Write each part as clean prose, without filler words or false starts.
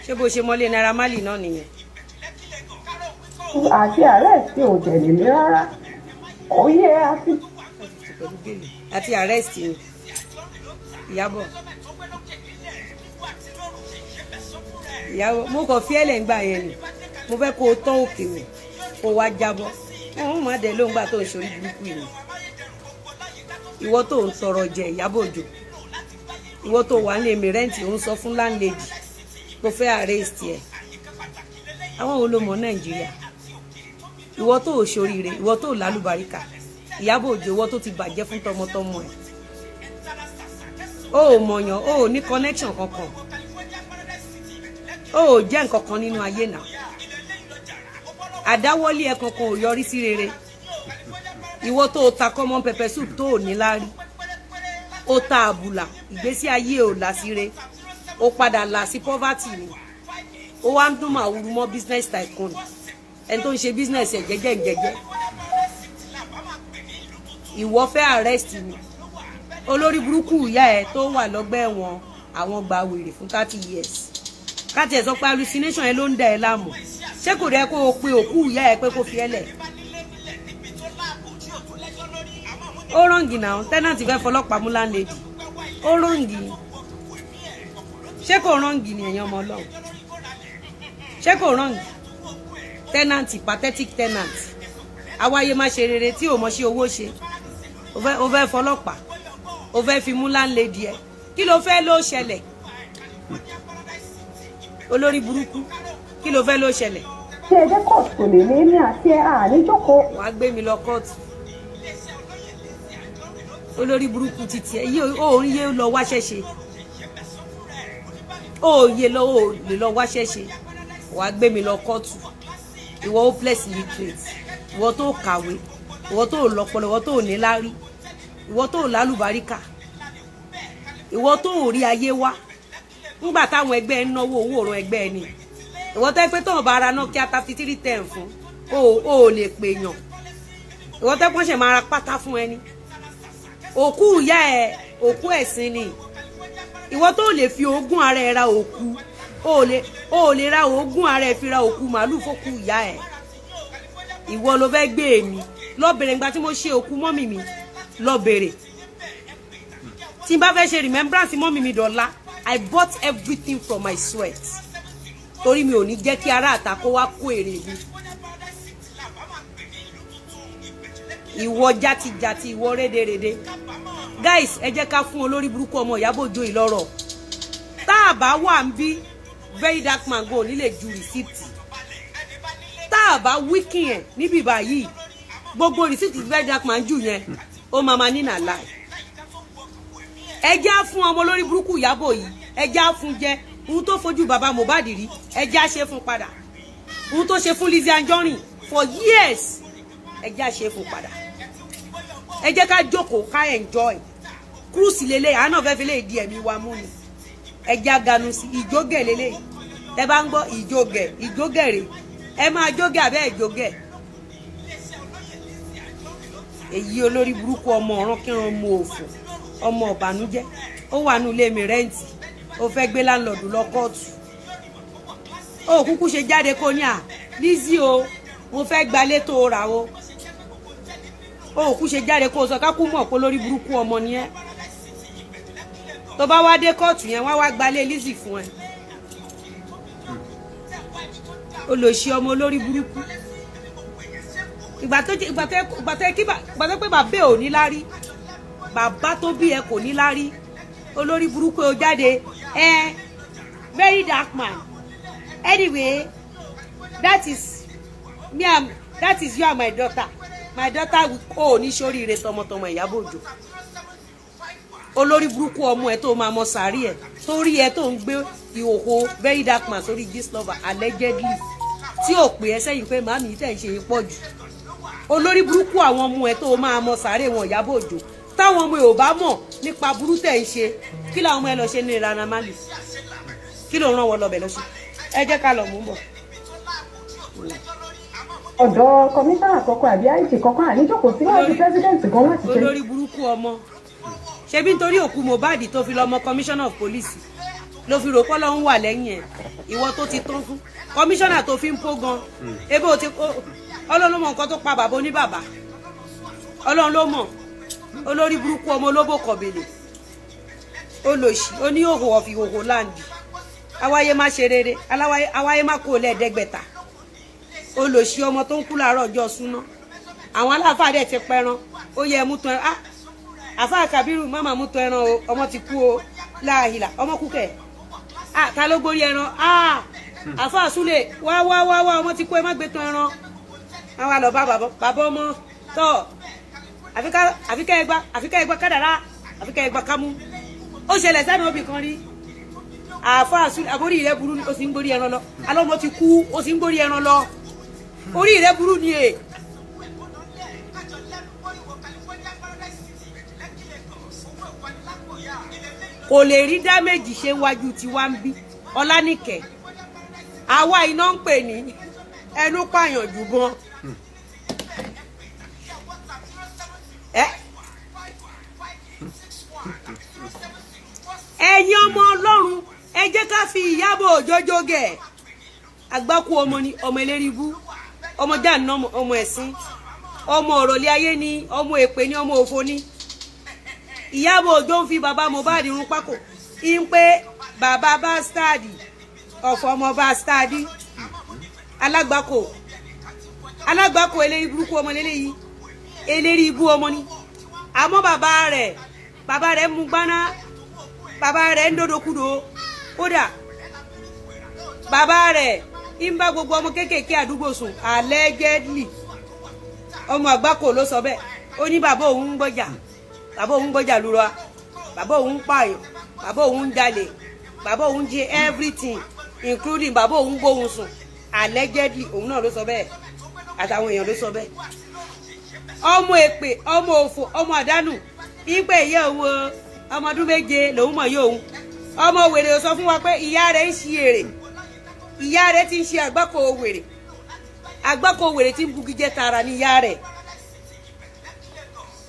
Ṣé bó ṣe mọ́lé Naira Marley náà nìyẹn? Àti arrest ò tẹ̀lé mi rárá, kò yẹ àti. Pẹ̀lú bail àti arrest ni. Ìyábọ̀, Ìyábọ̀, mo kàn fi ẹ̀lẹ̀ ń gbà yẹn ni. Mo fẹ́ kó o tán òkè wò, kó o wá jábọ́. Wọ́n má dẹ̀ ló ń gbà tó ń ṣorí burúkú yìí. Ìwọ tó ń tọrọ jẹ, Ìyábọ̀ Òjó, ìwọ tó wà ní èmi rent, ò ń sọ fún landlady kó fẹ́ arrest ẹ̀. Àwọn wo ló mọ̀ Nàìjíríà? Ìwọ tó ò ṣoríire, ìwọ tó ò lálùbáríkà, Ìyábọ̀ Òjó, ìwọ tó ti bàjẹ́ fún tọmọtọmọ ẹ̀, o ò mọ̀yàn, o ò ní connection kankan, o ò jẹ́ nǹkan kan nínú ayé náà. Àdáwọ́lé ẹ kankan ò yọrí sí rere. Ìwọ tó o ta common pepper soup tó ò ní láárí, o ta àbùlà, ìgbésí ayé ò là síre, o padà là sí poverty ni. Ó wá ń dún màwúrú mọ́ business tycoon, ẹni tó ń ṣe business ẹ̀ jẹ́jẹ́ jẹ́jẹ́. Ìwọ fẹ́ arrest mi? Olórí burúkú ìyá ẹ tó wà lọ́gbà ẹ̀wọ̀n àwọn gba wèrè fún 30 years, káti ẹ̀ sọ pé hallucination ẹ ló ń dà ẹ́ láàmú, ṣé kò dẹ́ kó o pe òkú ìyá ẹ pé kó fi ẹ́ lẹ̀? Ó wrong náà. Tenant fẹ́ fọlọ́pàá mú landlady, ó wrong. Ṣé kò wrong ni, ẹ̀yin ọmọ Ọlọ́run? Ṣé kò wrong? Tenant, pathetic tenant, awáyé má ṣe rere tí ò mọ̀ sí owó ṣe, ó fẹ́ fọlọ́pàá, ó fẹ́ fi mú landlady ẹ. Kí ló fẹ́ ló ṣẹlẹ̀, olórí burúkú? Kí ló fẹ́ ló ṣẹlẹ̀? Tí ẹ dé court, kò lè lé ní àti ẹ àníjókòó. Wàá gbé mi lọ kóòtù, olórí burúkú títí ẹ yé. Ó ń yé lọ wáṣẹ́ ṣe, ó yé lọ, ó lè lọ wáṣẹ́ ṣe. Wàá gbé mi lọ kóòtù, ìwọ hopeless illiterate, ìwọ tó kàwé, ìwọ tó lọ́pọlọ, ìwọ tó níláárí, ìwọ tó lálùbáríkà, ìwọ tó rí ayé wá ńgbà táwọn ẹgbẹ́ ń náwó owó òrùn ẹgbẹ́ ẹ ni. Ìwọ tẹ́ pé tóun bá ra Nokia 3310 fún o, ò lè pè yàn. Ìwọ tẹ́ pọ́n ṣe máa ra pátá fún ẹni òkú ìyá ẹ, òkú ẹ̀sìn ni. Ìwọ tó lè fi ogún ara ẹ ra òkú, o lè ra ogún ara ẹ fi ra òkú màálù fókú ìyá ẹ. Ìwọ ló fẹ́ gbé èmi lọ bèrè. Ìgbà tí mo ṣe òkú mummy mi, lọ bèrè. Tí n bá fẹ́ ṣe remembrance mummy mi dọ̀la, I bought everything from my sweat, torí mi ò ní jẹ́ kí ará àta kó wá kó èrè mi. Ìwọ játijàti, ìwọ rédèrèdè. Guys, ẹ jẹ́ ká fún olórí burúkú ọmọ Ìyábọ̀ Òjó ìlọ́rọ̀. Tá a bá wà ń bí, Very Dark Man go ní lè ju receipt. Tá a bá wíkìn ẹ̀ níbí báyìí, gbogbo receipt Very Dark Man jù yẹn, ó máa ma ní nà láì. Ẹ jẹ́ á fún ọmọ olórí burúkú Ìyábọ̀ yìí, ẹ jẹ́ á fún jẹ ohun tó fojú bàbá Mohbad rí. Ẹ jẹ́ á ṣe fún padà ohun tó ṣe fún Lizzy Anjorin for years. Ẹ jẹ́ á ṣe fún padà. Ẹ jẹ́ ká jókòó, ká enjoy cruise lélẹ̀. Àánà fẹ́ fi lè di ẹ̀mí wa mú ni. Ẹ jẹ́ àgànù sí ìjógẹ̀ lélẹ̀. Ẹ bá ń gbọ́ ìjógẹ̀, ìjógẹ̀ rè. Ẹ máa jógẹ̀ àbẹ́ ìjógẹ̀. Èyí olórí burúkú ọmọ ọ̀ràn kíran, ọmọ òfò, ọmọ ọ̀bànújẹ́, ó wà ní ilé mi rent, ó fẹ́ gbé landlord lọ kóòtù. Ó kúkú ṣe jáde kó ní à Lizzy o, mo fẹ́ gbalé tó rà o. Ó kú ṣe jáde kó sọ kákú mọ̀ pé lórí burúkú ọmọ ni ẹ́. Tó bá wá dé kóòtù yẹn, wá wá gbalé Lizzy fún ẹ. Olòṣì, ọmọ olórí burúkú. Ìgbà tó pé bàbá ò ní lárí, bàbá tó bí ẹ kò ní lárí, olórí burúkú, ó jáde ẹ. Very Dark Man, anyway, that is me and that is you and my daughter. My daughter will kó o ní sóríire tọmọtọmọ. Ìyábọ̀ Òjó, olórí burúkú ọmọ ẹ tó máa mọ sàárì ẹ, torí ẹ tó ń gbé ìhòòhò Very Dark Man sórí Gistlover allegedly, tí ò pè ẹ sẹ́yìn pé màmí tẹ̀ ń ṣe pọ̀ jù. Olórí burúkú, àwọn ọmọ ẹ tó máa mọ sàárè wọn. Ìyábọ̀ Òjó, táwọn ọmọ ẹ ò bá mọ̀ nípa burú tẹ̀ ń ṣe, kí làwọn ọmọ ẹ lọ ṣe ní ìlànà Mali? Kí ló ń rán wọn lọ bẹ̀ lọ ṣe? Ẹ jẹ́ ká lọ mú bọ̀. Ọ̀dọ̀ kọmíṣánná kọ̀ọ̀kan àbí IG kọ̀ọ̀kan, àníjókòó síwájú president gan láti ṣe. Olórí burúkú ọmọ, ṣebí nítorí òkú Mohbad tó fi lọ mọ commissioner of police. Ló fi rò pé Ọlọ́run wà lẹ́yìn ẹ̀. Ìwọ tó ti tán fún kọmíṣánná tó fi ń pó gan ebe ò ti Ọlọ́run ló mọ nǹkan tó pa bàbá oníbàbà. Ọlọ́run ló mọ̀. Olórí burúkú, ọmọ olóbò kọ̀bèlè, olòṣì, oníhòhò ọ̀fìhòhò láǹdì, awáyé má ṣe rere, awáyé má kó lẹ́ẹ̀ẹ́dẹ́gbẹ̀ta, olòṣì, ọmọ tó ń kú láàárọ̀ ọjọ́ súná. Àwọn aláàfáà dẹ̀ ti pẹran, ó yẹ mú tán. Ah, àfáà Kàbírù, má máa mú tán ẹran o, ọmọ ti kú o. Láàhìlà, ọmọ kú kẹ̀. Ah, ta ló gbórí ẹran? Ah, àfáà Súlè, wá wá wá wá, ọmọ ti kú, ẹ má gbé tán ẹran. Àwọn àlọ́ bá bàbá ọmọ tọ́. Àfikẹ́ ẹgbà, àfikẹ́ ẹgbà kádàrá, àfikẹ́ ẹgbà kámú. Ó ṣẹlẹ̀ sẹ́nu obì kan rí. Àáfàá Súlè, àbórí rẹ burú ni, ó sì ń gbórí ẹran lọ. Alọ́mọ ti kú, ó sì ń gbórí ẹran lọ. Orí rẹ burú ni è. Kò lè rí damage ṣe wájú tí wá ń bí Ọlánìkẹ́. Àwa iná ń pè ní ẹnu pààyàn jù gan. Ẹ ẹ̀yin ọmọ Ọlọ́run, ẹ jẹ́ ká fi Ìyábọ̀ Òjó jógẹ̀. Àgbákò ọmọ ni, ọmọ eléríbú, ọmọ jáàná, ọmọ ẹ̀sìn, ọmọ ọ̀rọ̀lẹ́ ayé ni, ọmọ èpè ni, ọmọ òfo ni. Ìyábọ̀ Òjó ń fi bàbá Mohbad rún pákó ń pé bàbá bastard, ọ̀fọ̀ ọmọ bastard, alágbákò, alágbákò, eléri burúkú ọmọ lélẹ́yìí, eléri ibú ọmọ ni. Àmọ́ bàbá rẹ̀, bàbá rẹ̀ mú gbaná, bàbá rẹ̀ ń dódokúdo. Kódà bàbá rẹ̀ ń bá gbogbo ọmọ kéékèèké àdúgbò sùn, allegedly. Ọmọ àgbákò ló sọ bẹ́ẹ̀. Ó ní bàbá òun ń gbọ́jà, bàbá òun ń gbọ́jà lura, bàbá òun ń pààyàn, bàbá òun ń jalè, bàbá òun jẹ everything, including bàbá òun gbóhùn sùn, allegedly. Òun náà ló sọ bẹ́ẹ̀, àtàwọn èèyàn ló sọ bẹ́ẹ̀. Ọmọ èpè, ọmọ òfò, ọmọ àdánù. Ìpè ìyá òun, ọmọ ọdún 7 lòun mọ̀ yóò òun. Ọmọ wèrè sọ fún wa pé ìyá rẹ̀ ń ṣe èrè, ìyá rẹ̀ ti ń ṣe àgbákò wèrè, àgbákò wèrè tí ń bugi jẹ tààrà ní ìyá rẹ̀.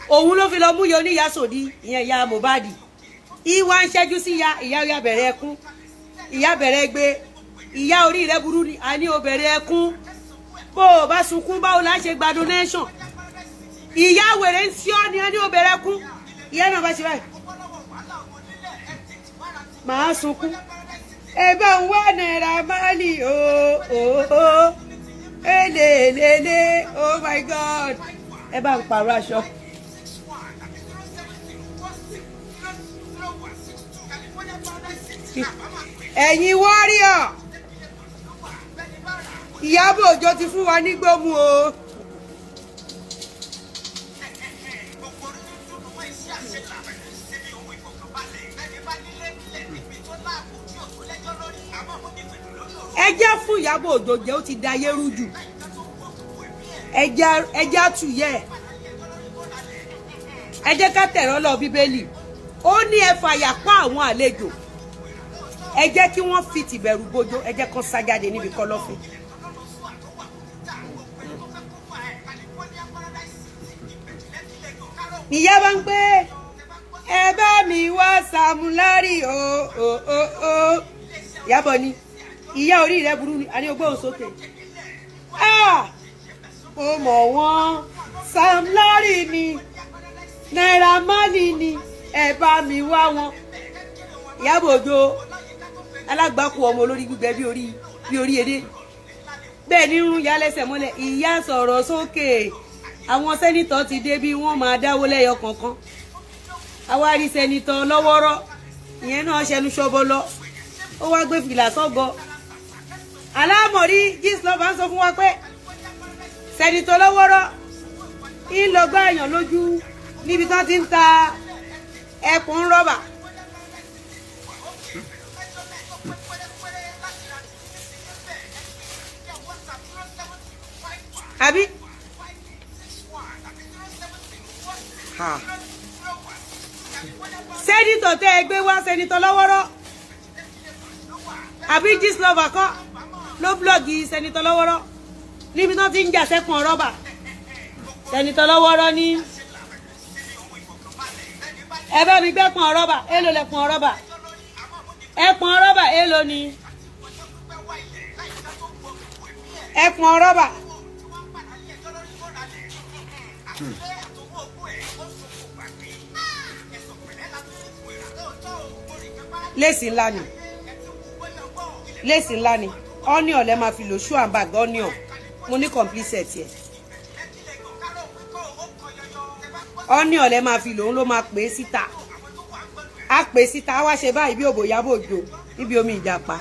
Òun ló fi lọ mú yọ oníyà sòdí, ìyẹn ìyá Mohbad. Ìwà ń ṣẹ́jú sí ìyá, ìyá ìyá bẹ̀rẹ̀ ẹkún, ìyá bẹ̀rẹ̀ gbé. Ìyá, orí rẹ̀ burú ni, àní o bẹ̀rẹ̀ ẹkún. Bó o bá sunkún, báwo la ṣe gba donation? Ìyá wèrè ń sí ọ ni, àní o bẹ̀rẹ̀ ẹkún. Ìyá náà bá ṣe báyìí, màá sunkún. Ẹ bá ń wá Naira Marley o o o elelele, oh my God, ẹ bá ń pààrọ̀ aṣọ. Ẹ̀yin warrior, Ìyábọ̀ Òjó ti fún wa ní gbómù o. Ẹ jẹ́ fún Ìyábọ̀ Òjó jẹ́, ó ti da ayé rú jù. Ẹ jẹ́ àtúnyẹ̀, ẹ jẹ́ ká tẹ̀rọ lọ Bíbélì. Ó ní ẹ fàyà pa àwọn àlejò, ẹ jẹ́ kí wọ́n fi tìbẹ̀rù bójó, ẹ jẹ́ kán sá jáde níbi kọ̀lọ̀fín. Ìyá bá ń pé ẹ bá mi wá Sam Larry o o o o. Ìyábọ̀ ni ìyá, orí rẹ burú ni, àní ogbóhùn sókè. Mo mọ̀ wọ́n, Sam Larry ni, Naira Marley ni, ẹ bá mi wá wọn. Ìyábọ̀ Òjó alágbàkú, ọmọ olórí gbígbẹ bí orí edé, bẹ́ẹ̀ ní rún ìyá lẹ́sẹ̀ mọ́lẹ̀. Ìyá sọ̀rọ̀ sókè. Àwọn sẹ́nitọ̀ ti dé bí wọ́n máa dáwó lẹ́yọ kọ̀ọ̀kan. Àwa rí sẹ́nitọ̀ lọ́wọ́rọ́, ìyẹn náà ṣẹnu ṣọbọ lọ, ó wá gbé fìlà sọ́gọ. Alámọ̀rí Gistlover ń sọ fún wa pé sẹ́nitọ̀ lọ́wọ́rọ́ ń lọ gbá èèyàn lójú níbi tí wọ́n ti ń ta ẹkùn rọ́bà. Àbí sẹ́nitọ̀ tẹ́ ẹ gbé wá, sẹ́nitọ̀ lọ́wọ́rọ́ àbí Gistlover kọ́ ló blọ́ọ̀gì sẹ́nitọ̀ lọ́wọ́rọ́ níbi tí wọ́n ti ń jà sẹ́kùn rọ́bà. Sẹ́nitọ̀ lọ́wọ́rọ́ ní ẹ bá mi gbẹ́kùn rọ́bà, èlò lẹ́kùn rọ́bà. Ẹpọ̀n rọ́bà èló ni? Ẹpọ̀n rọ́bà. Léèsì ńlá ni, léèsì ńlá ni. Onion lẹ máa fi lò, shoe and bag onion. Mo ní complete set yẹ. Onion lẹ máa fi lò, ń ló máa pè é síta, á pè é síta, á wá ṣe báyìí bí òbò Ìyábọ̀ Òjó níbi omi ìjàpá.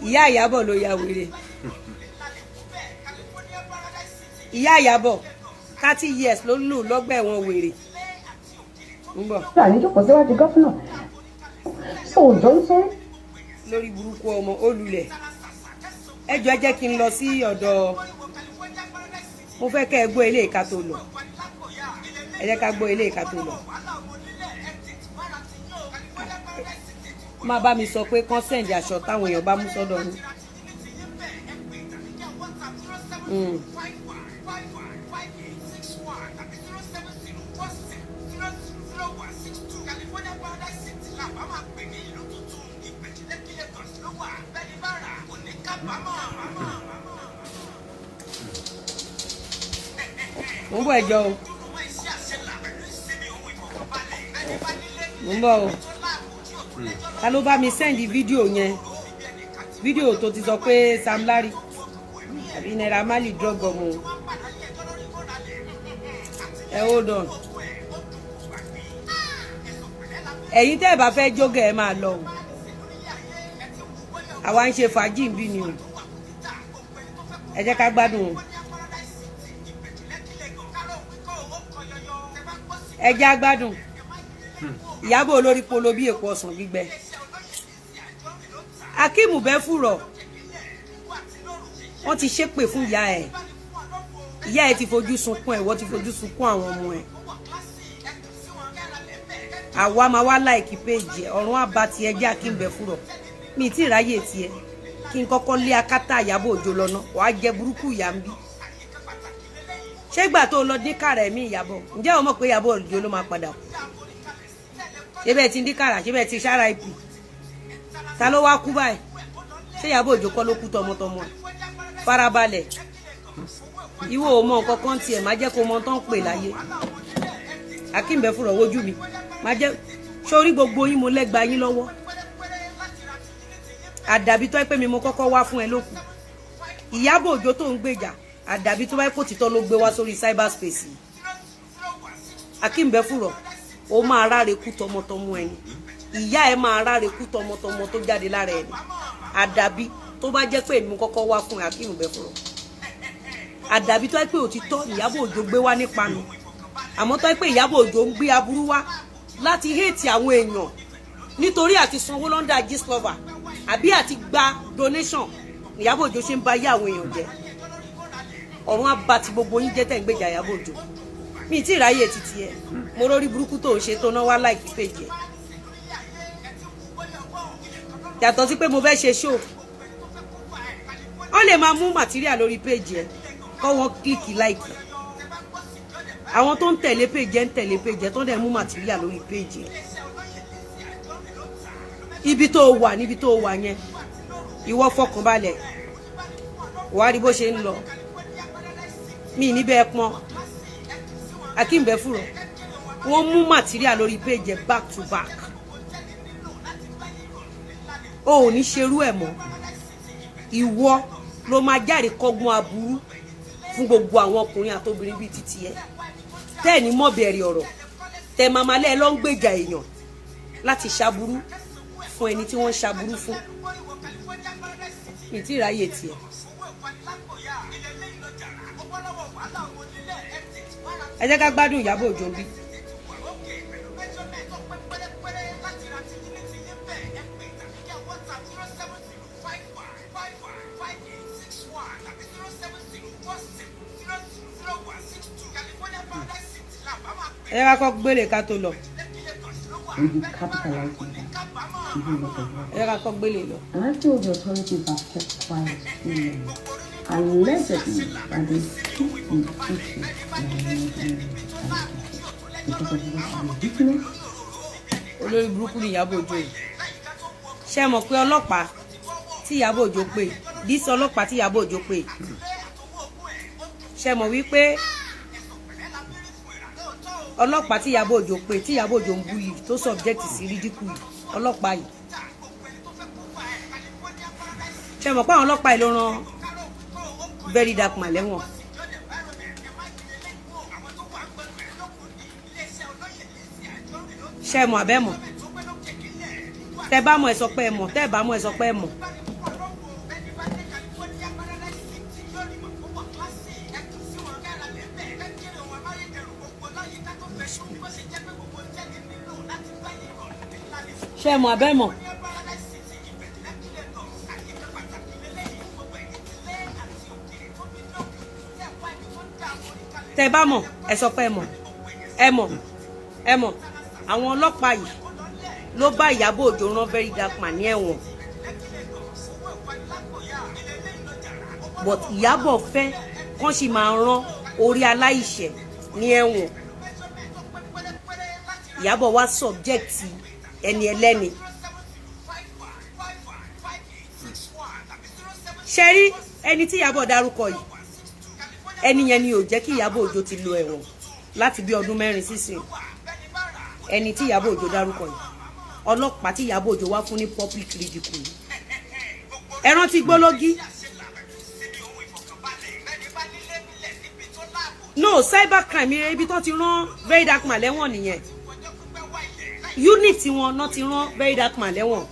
Ìyá Ìyábọ̀ ló ya wèrè. Ìyá Ìyábọ̀, 30 years ló lò lọ́gbà ẹ̀wọ̀n wèrè ń bọ̀. Àníjókòó síwájú governor, so òjò ń sórí. Lórí burúkú ọmọ ó lulẹ̀. Ẹ jọ̀ọ́, ẹ jẹ́ kí n lọ sí ọ̀dọ̀. Mo fẹ́ kẹ́ ẹ gbọ́ ilé ìka tó lọ. Ẹ jẹ́ ká gbọ́ ilé ìka tó lọ. Má bá mi sọ pé kán send aṣọ táwọn èèyàn bá mú sọ́dọ̀ yín. Mo ń bọ̀, ẹjọ́ o, mo ń bọ̀ o. Ta ló bá mi send fídíò yẹn? Fídíò tó ti sọ pé Sam Larry àbí Naira Marley drug ọmọ o. Ẹ hold on. Ẹ̀yin tẹ́ ẹ bá fẹ́ jógẹ̀, ẹ máa lọ o. Àwa ń ṣe fàájì ń bí ni o. Ẹ jẹ́ ká gbádùn o, ẹ jẹ́ á gbádùn. Ìyábọ̀ olórí polo bí èpo ọsàn gbígbẹ. Akeem Bẹ́fùrọ̀, wọ́n ti ṣépè fún ìyá ẹ̀. Ìyá ẹ̀ ti fojú sunkún ẹ̀, wọ́n ti fojú sunkún àwọn ọmọ ẹ̀. Àwa máa wá like page ẹ̀. Ọ̀run àbá tiẹ̀ jẹ́. Akeem Bẹ́fùrọ̀, mi tí ì ráyè tiẹ̀. Kí n kọ́kọ́ lé akátá Ìyábọ̀ Òjó lọ́nà, wàá jẹ burúkú ìyá ń bí. Ṣé gbà tó lọ dín kàrà ẹ̀mí Ìyábọ̀, ǹjẹ́ o mọ̀ pé Ìyábọ̀ Òjó ló máa padà kú? Ṣé bẹ́ẹ̀ ti ń dín kàrà? Ṣé bẹ́ẹ̀ ti ṣára ìpì? Ta ló wá kú báyìí? Ṣé Ìyábọ̀ Òjó kọ́ ló kú tọmọtọmọ ẹ̀? Farabalẹ̀, ìwọ ò mọ nǹkan kan tiẹ̀. Má jẹ́ kó mọ tán pè láyé. Akeem Bẹ́fùrọ̀, wojú mi. Má jẹ́ sórí gbogbo yín, mo lẹ́gba yín lọ́wọ́. Àdàbí tó ẹ pé mi mo kọ́kọ́ wá fún ẹ lókun. Ìyábọ̀ Òjó tó ń gbèjà, àdàbí tó bá kò títọ́ ló gbé wá sórí cyberspace yìí. Akeem Bẹ́fùrọ̀, ó máa ráre kú tọmọtọmọ ẹni. Ìyá ẹ máa ráre kú tọmọtọmọ tó jáde lára ẹni. Àdàbí tó bá jẹ́ pé èmi kọ́kọ́ wá fún Akeem Bẹ́fùrọ̀, àdàbí tó yẹ pé òtítọ́ Ìyábọ̀ Òjó gbé wá nípa mi. Àmọ́ tó yẹ pé Ìyábọ̀ Òjó ń gbé aburú wá láti hate àwọn èèyàn nítorí àti sanwó London Gistlover àbí àti gba donation, Ìyábọ̀ Òjó ṣe ń ba yé àwọn èèyàn jẹ́. Ọ̀run á ba ti gbogbo yín jẹ́ tẹ̀ ń gbèjà Ìyábọ̀ Òjó. Mi tí ì ráyè títí ẹ. Mo rórí burúkú tó ń ṣe tó náà wá like page ẹ. Yàtọ̀ sí pé mo fẹ́ ṣe show, wọ́n lè máa mú material lórí page ẹ, kọ́ wọ́n click like. Àwọn tó ń tẹ̀lé page ẹ ń tẹ̀lé page ẹ, tó ń dẹ̀ mú material lórí page ẹ. Ibi tó wà, níbi tó wà yẹn, ìwọ fọkànbalẹ̀, wàá rí bó ṣe ń lọ. Mi níbẹ̀ pọ́n. Akeem Bẹ́fùrọ̀, wọ́n mú material lórí page ẹ back to back. O ò ní ṣerú ẹ̀ mọ́. Ìwọ ló máa jáde kọ́gbọ́n aburú fún gbogbo àwọn ọkùnrin àtobìnrin bíi títí ẹ tẹ́ ẹ̀ ní mọ̀ bẹ̀rẹ̀ ọ̀rọ̀ tẹ́ màmá lẹ́ẹ̀ ló ń gbèjà èèyàn láti ṣaburú fún ẹni tí wọ́n ń ṣaburú fún. Mi tí ì ráyè tiẹ̀. Ẹ jẹ́ ká gbádùn Ìyábọ̀ Òjó bí. Ẹ jẹ́ ká kọ́ gbélé ká tó lọ. And you capitalize on that. a whole lot of work. Ẹ jẹ́ ká kọ́ gbélé lọ. And I feel the authorities have kept quiet too long. Allegedly, that they keep the issue that are not being because of what we witnessed. Olórí burúkú ni Ìyábọ̀ Òjó yìí. Ṣé ẹ mọ̀ pé ọlọ́pàá tí Ìyábọ̀ Òjó pè, dísọ ọlọ́pàá tí Ìyábọ̀ Òjó pè, ṣé ẹ mọ̀ wípé ọlọ́pàá tí Ìyábọ̀ Òjó pè, tí Ìyábọ̀ Òjó ń bú yìí, tó subject sí ridicule yìí, ọlọ́pàá yìí, ṣé ẹ mọ̀ pé àwọn ọlọ́pàá yìí ló rán Very Dark Man lẹ́wọ̀n? Ṣé ẹ mọ̀ àbẹ́ mọ̀? Tẹ bá mọ̀, ẹ sọ pé ẹ mọ̀. Tẹ bá mọ̀, ẹ sọ pé ẹ mọ̀. Ṣé ẹ mọ̀ àbẹ́ mọ̀? Tẹ bá mọ̀, ẹ sọ pé ẹ mọ̀. Ẹ mọ̀, ẹ mọ̀. Àwọn ọlọ́pàá yìí ló bá Ìyábọ̀ Òjó rán Very Dark Man ní ẹ̀wọ̀n, but Ìyábọ̀ fẹ́ kán sì máa rán orí aláìṣẹ̀ ní ẹ̀wọ̀n. Ìyábọ̀ wá subject ẹni ẹlẹ́ni. Ṣe rí ẹni tí Ìyábọ̀ dárúkọ yìí, ẹni yẹn ni ò jẹ́ kí Ìyábọ̀ Òjó ti lọ ẹ̀wọ̀n láti bí ọdún 4 sísìn. Ẹni tí Ìyábọ̀ Òjó dárúkọ yìí, ọlọ́pàá tí Ìyábọ̀ Òjó wá fún ní public ridicule yìí. Ẹ rántí Gbólógí? No, cyber crime, ibi tó ti rán Very Dark Man lẹ́wọ̀n nìyẹn. Unit wọn náà ti rán Very Dark Man lẹ́wọ̀n.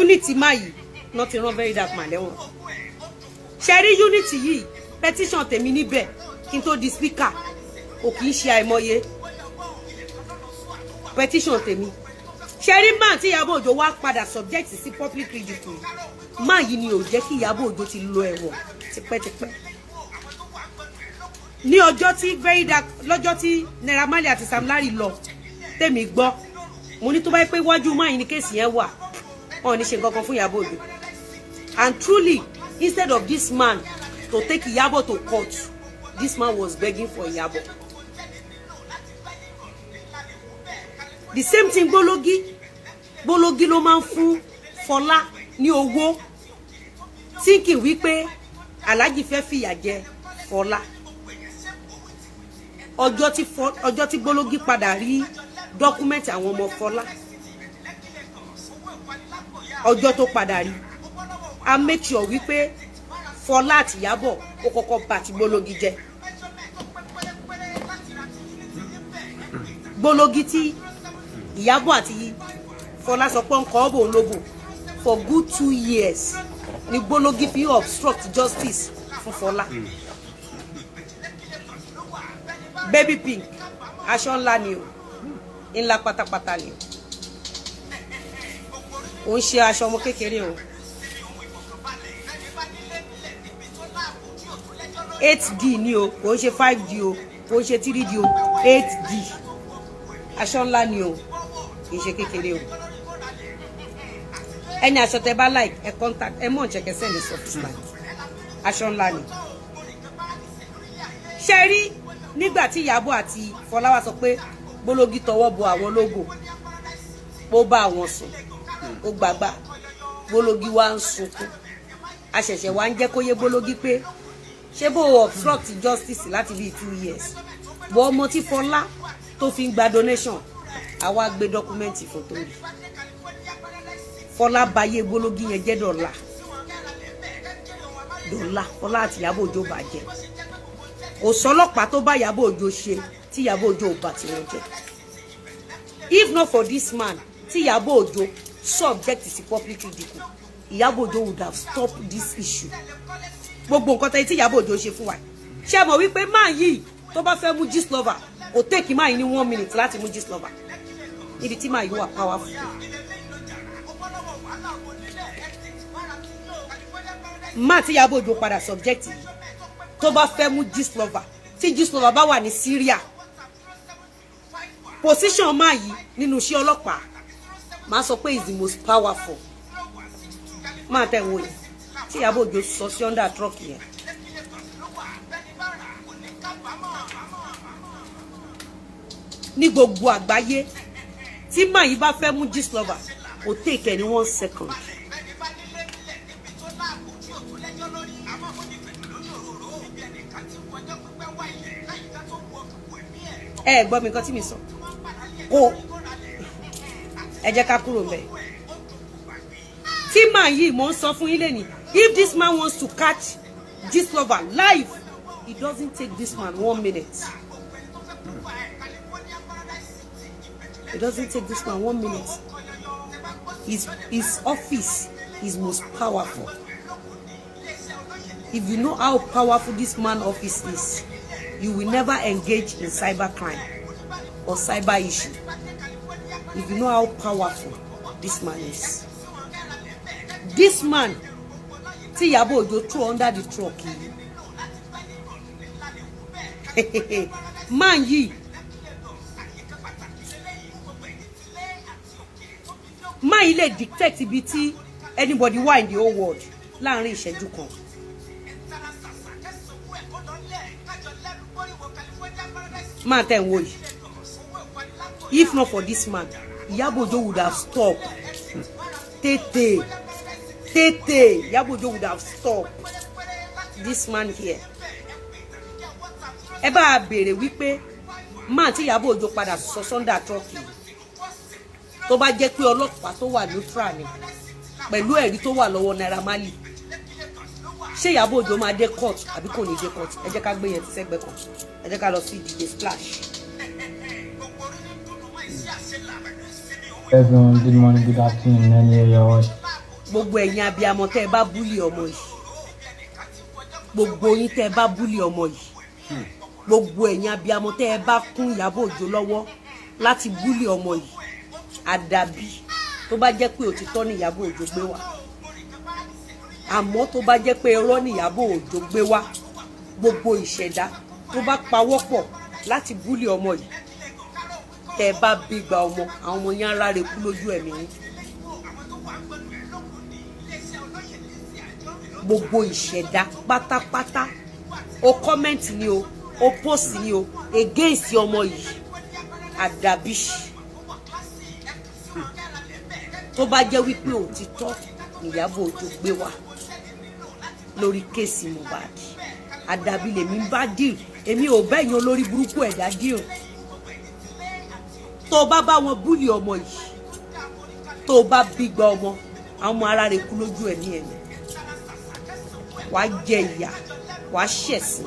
Unit máa yìí náà ti rán Very Dark Man lẹ́wọ̀n. Ṣe rí unit yìí, petition tèmi níbẹ̀ kí n tó di speaker kò kì í ṣe àìmọye petition tèmi. Ṣe rí man tí Ìyábọ̀ Òjó wá padà subject sí public ridicule, man yìí ni ò jẹ́ kí Ìyábọ̀ Òjó ti lọ ẹ̀wọ̀n tipẹ́tipẹ́. Ní ọjọ́ tí Very Dark, lọ́jọ́ tí Naira Marley àti Sam Larry lọ, tèmi gbọ́, mo ní tó bá yẹ pé iwájú man yìí ni case yẹn wà, wọn ò ní ṣe nǹkan kan fún Ìyábọ̀ Òjó. And truly, instead of this man to take Ìyábọ̀ to court, this man was begging for Ìyábọ̀. The same thing Gbólógí. Gbólógí ló máa ń fún Fọlá ní owó, thinking wípé Alhaji fẹ́ fìyà jẹ Fọlá. Ọjọ́ tí Gbólógí padà rí dọ́kúmẹ́ǹtì àwọn ọmọ Fọlá, ọjọ́ tó padà rí, a make sure wípé Fọlá àti Ìyábọ̀ ó kọ́kọ́ bà ti Gbólógí jẹ́. Gbólógí tí Ìyábọ̀ àti Fọlá sọ pé ń kọ́ ọ́ bò ń lóbò for good 2 years ni Gbólógí fi obstruct justice fún Fọlá. Baby pink, aṣọ ńlá ni o, ńlá pátápátá ni o, ò ń ṣe aṣọ ọmọ kékeré o. 8D ni o, kò ń ṣe 5D o, kò ń ṣe 3D o, 8D. Aṣọ ńlá ni o, kì í ṣe kékeré o. Ẹni aṣọ tẹ bá like, ẹ contact ẹ mọ̀ nṣẹ̀kẹ́ send ní office line. Aṣọ ńlá ni. Ṣe rí nígbà tí Ìyábọ̀ àti Fọlá wá sọ pé Gbólógí tọwọ́ bọ àwọn lógo, ó bá àwọn sùn, ó gbàgbà, Gbólógí wá ń sunkún. A ṣẹ̀ṣẹ̀ wá ń jẹ́ kó yé Gbólógí pé ṣé bó obstruct justice láti bíi 2 years, bọ́ ọmọ tí Fọlá tó fi ń gba donation, àwa gbé dọ́kúmẹ́ǹtì fún torí Fọlá bayé Gbólógí yẹn jẹ́ dọ̀la dọ̀la. Fọlá àti Ìyábọ̀ Òjó bàjẹ́. Kò sọlọ́pàá tó bá Ìyábọ̀ Òjó ṣe tí Ìyábọ̀ Òjó ò bá tiwọn jẹ́. If not for this man tí Ìyábọ̀ Òjó subject sí public ridicule, Ìyábọ̀ Òjó would have stopped this issue. Gbogbo nǹkan tẹ́yìn tí Ìyábọ̀ Òjó ṣe fún wa, ṣé mọ̀ wípé máa yìí tó bá fẹ́ mú Gistlover, kò take máa yìí ní 1 minute láti mú Gistlover níbi tí máa yìí wà powerful. Máa tí Ìyábọ̀ Òjó padà subject yìí tó bá fẹ́ mú Gistlover, tí Gistlover bá wà ní Syria, position máa yìí nínú iṣẹ́ ọlọ́pàá Máa sọ pé is the most powerful. Máa tẹ̀ wò yìí tí Ìyábọ̀ Òjó sọ sí under truck yẹn. Ní gbogbo àgbáyé, tí màá yìí bá fẹ́ mú Gistlover, kò take any one second. Ẹ gbọ́ mi, nǹkan tí mi sọ kò, ẹ jẹ́ ká kúrò mbẹ̀. Tí màá yìí, mò ń sọ fún yín lẹ́nìí, if this man wants to catch Gistlover live, it doesn't take this man one minute. It doesn't take this man one minute. His office is most powerful. If you know how powerful this man office is, you will never engage in cyber crime or cyber issue. If you know how powerful this man is. This man tí Ìyábọ̀ Òjó throw under the truck yìí, man yìí, man yìí lè dictate ibi tí anybody wà in the whole world láàrin ìṣẹ́jú kan. Man tẹ̀ ń wò yìí, if not for this man, Ìyábọ̀ Òjó would have stopped tètè tètè. Ìyábọ̀ Òjó would have stopped. This man here, ẹ bá a béèrè wípé man tí Ìyábọ̀ Òjó padà sọ s'under truck yìí, tó bá jẹ́ pé ọlọ́pàá tó wà neutral ni, pẹ̀lú ẹ̀rí tó wà lọ́wọ́ Naira Marley, ṣé Ìyábọ̀ Òjó máa dé court àbí kò ní dé court? Ẹ jẹ́ ká gbé yẹn ti sẹ́gbẹ́ kan, ẹ jẹ́ ká lọ sí DJ Splash. Everyone, good morning, good afternoon, any area watch. Gbogbo ẹ̀yin abiyamọ tẹ́ ẹ bá bully ọmọ yìí, gbogbo yín tẹ́ ẹ bá bully ọmọ yìí, gbogbo ẹ̀yin abiyamọ tẹ́ ẹ bá kún Ìyábọ̀ Òjó lọ́wọ́ láti bully ọmọ yìí, àdàbí tó bá jẹ́ pé òtítọ́ ni Ìyábọ̀ Òjó gbé wá. Àmọ́ tó bá jẹ́ pé irọ́ ni Ìyábọ̀ Òjó gbé wá, gbogbo ìṣẹ̀dá tó bá pawọ́pọ̀ láti bully ọmọ yìí, tẹ́ ẹ bá bí gba ọmọ, àwọn ọmọ yẹn á ráre kú lójú ẹ̀mí yín. Gbogbo ìṣẹ̀dá pátápátá, o comment ni o, o post ni o against ọmọ yìí, àdàbí tó bá jẹ́ wípé òtítọ́ Ìyábọ̀ Òjó gbé wá lórí case Mohbad, àdàbí lèmi ń bá deal. Èmi ò bẹ́yìn olórí burúkú ẹ̀dá deal. Tó bá bá wọn bully ọmọ yìí, tó bá bí gba ọmọ, àwọn ọmọ ara rẹ̀ kú lójú ẹ̀mí ẹ̀mí, wàá jẹ ìyà, wàá ṣẹ̀sín,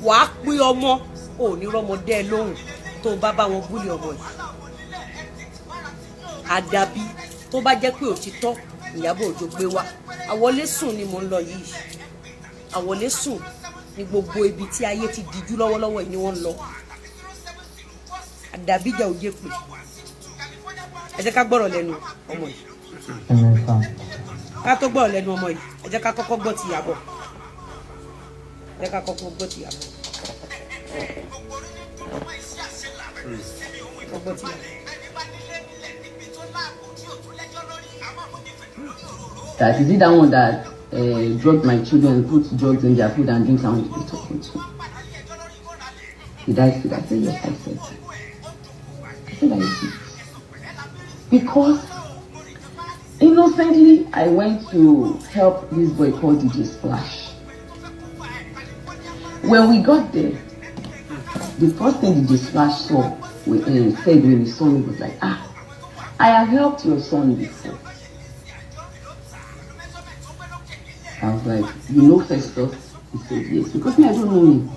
wàá pín ọmọ, ò ní rọmọdé ẹ lóhùn tó bá bá wọn bully ọmọ yìí. Àdàbí tó bá jẹ́ pé òtítọ́ Ìyábọ̀ Òjó gbé wá. Àwọlé sùn ni mò ń lọ yìí. Àwọlé sùn ni gbogbo ibi tí ayé ti dijú lọ́wọ́lọ́wọ́ yìí ni wọ́n ń lọ. Àdàbíjà òye pè. Ẹ jẹ́ ká gbọ́rọ̀ lẹ́nu ọmọ yìí. Ká tó gbọ́rọ̀ lẹ́nu ọmọ yìí, ẹ jẹ́ ká kọ́kọ́ gbọ́ ti Ìyábọ̀. Ẹ jẹ́ ká kọ́kọ́ gbọ́ ti Ìyábọ̀. Kọ́kọ́ gbọ́ ti Ìyábọ̀. That is it, that one that drugged my children, put drugs in their food and drinks, I want to be talking to. Did I say that? I said, yes, I said that. I said I did. Because innocently, I went to help this boy called DJ Splash. When we got there, the first thing DJ Splash said when he saw me was like, I have helped your son before. I was like, you know Festus? He said, yes. Because me, I don't know him.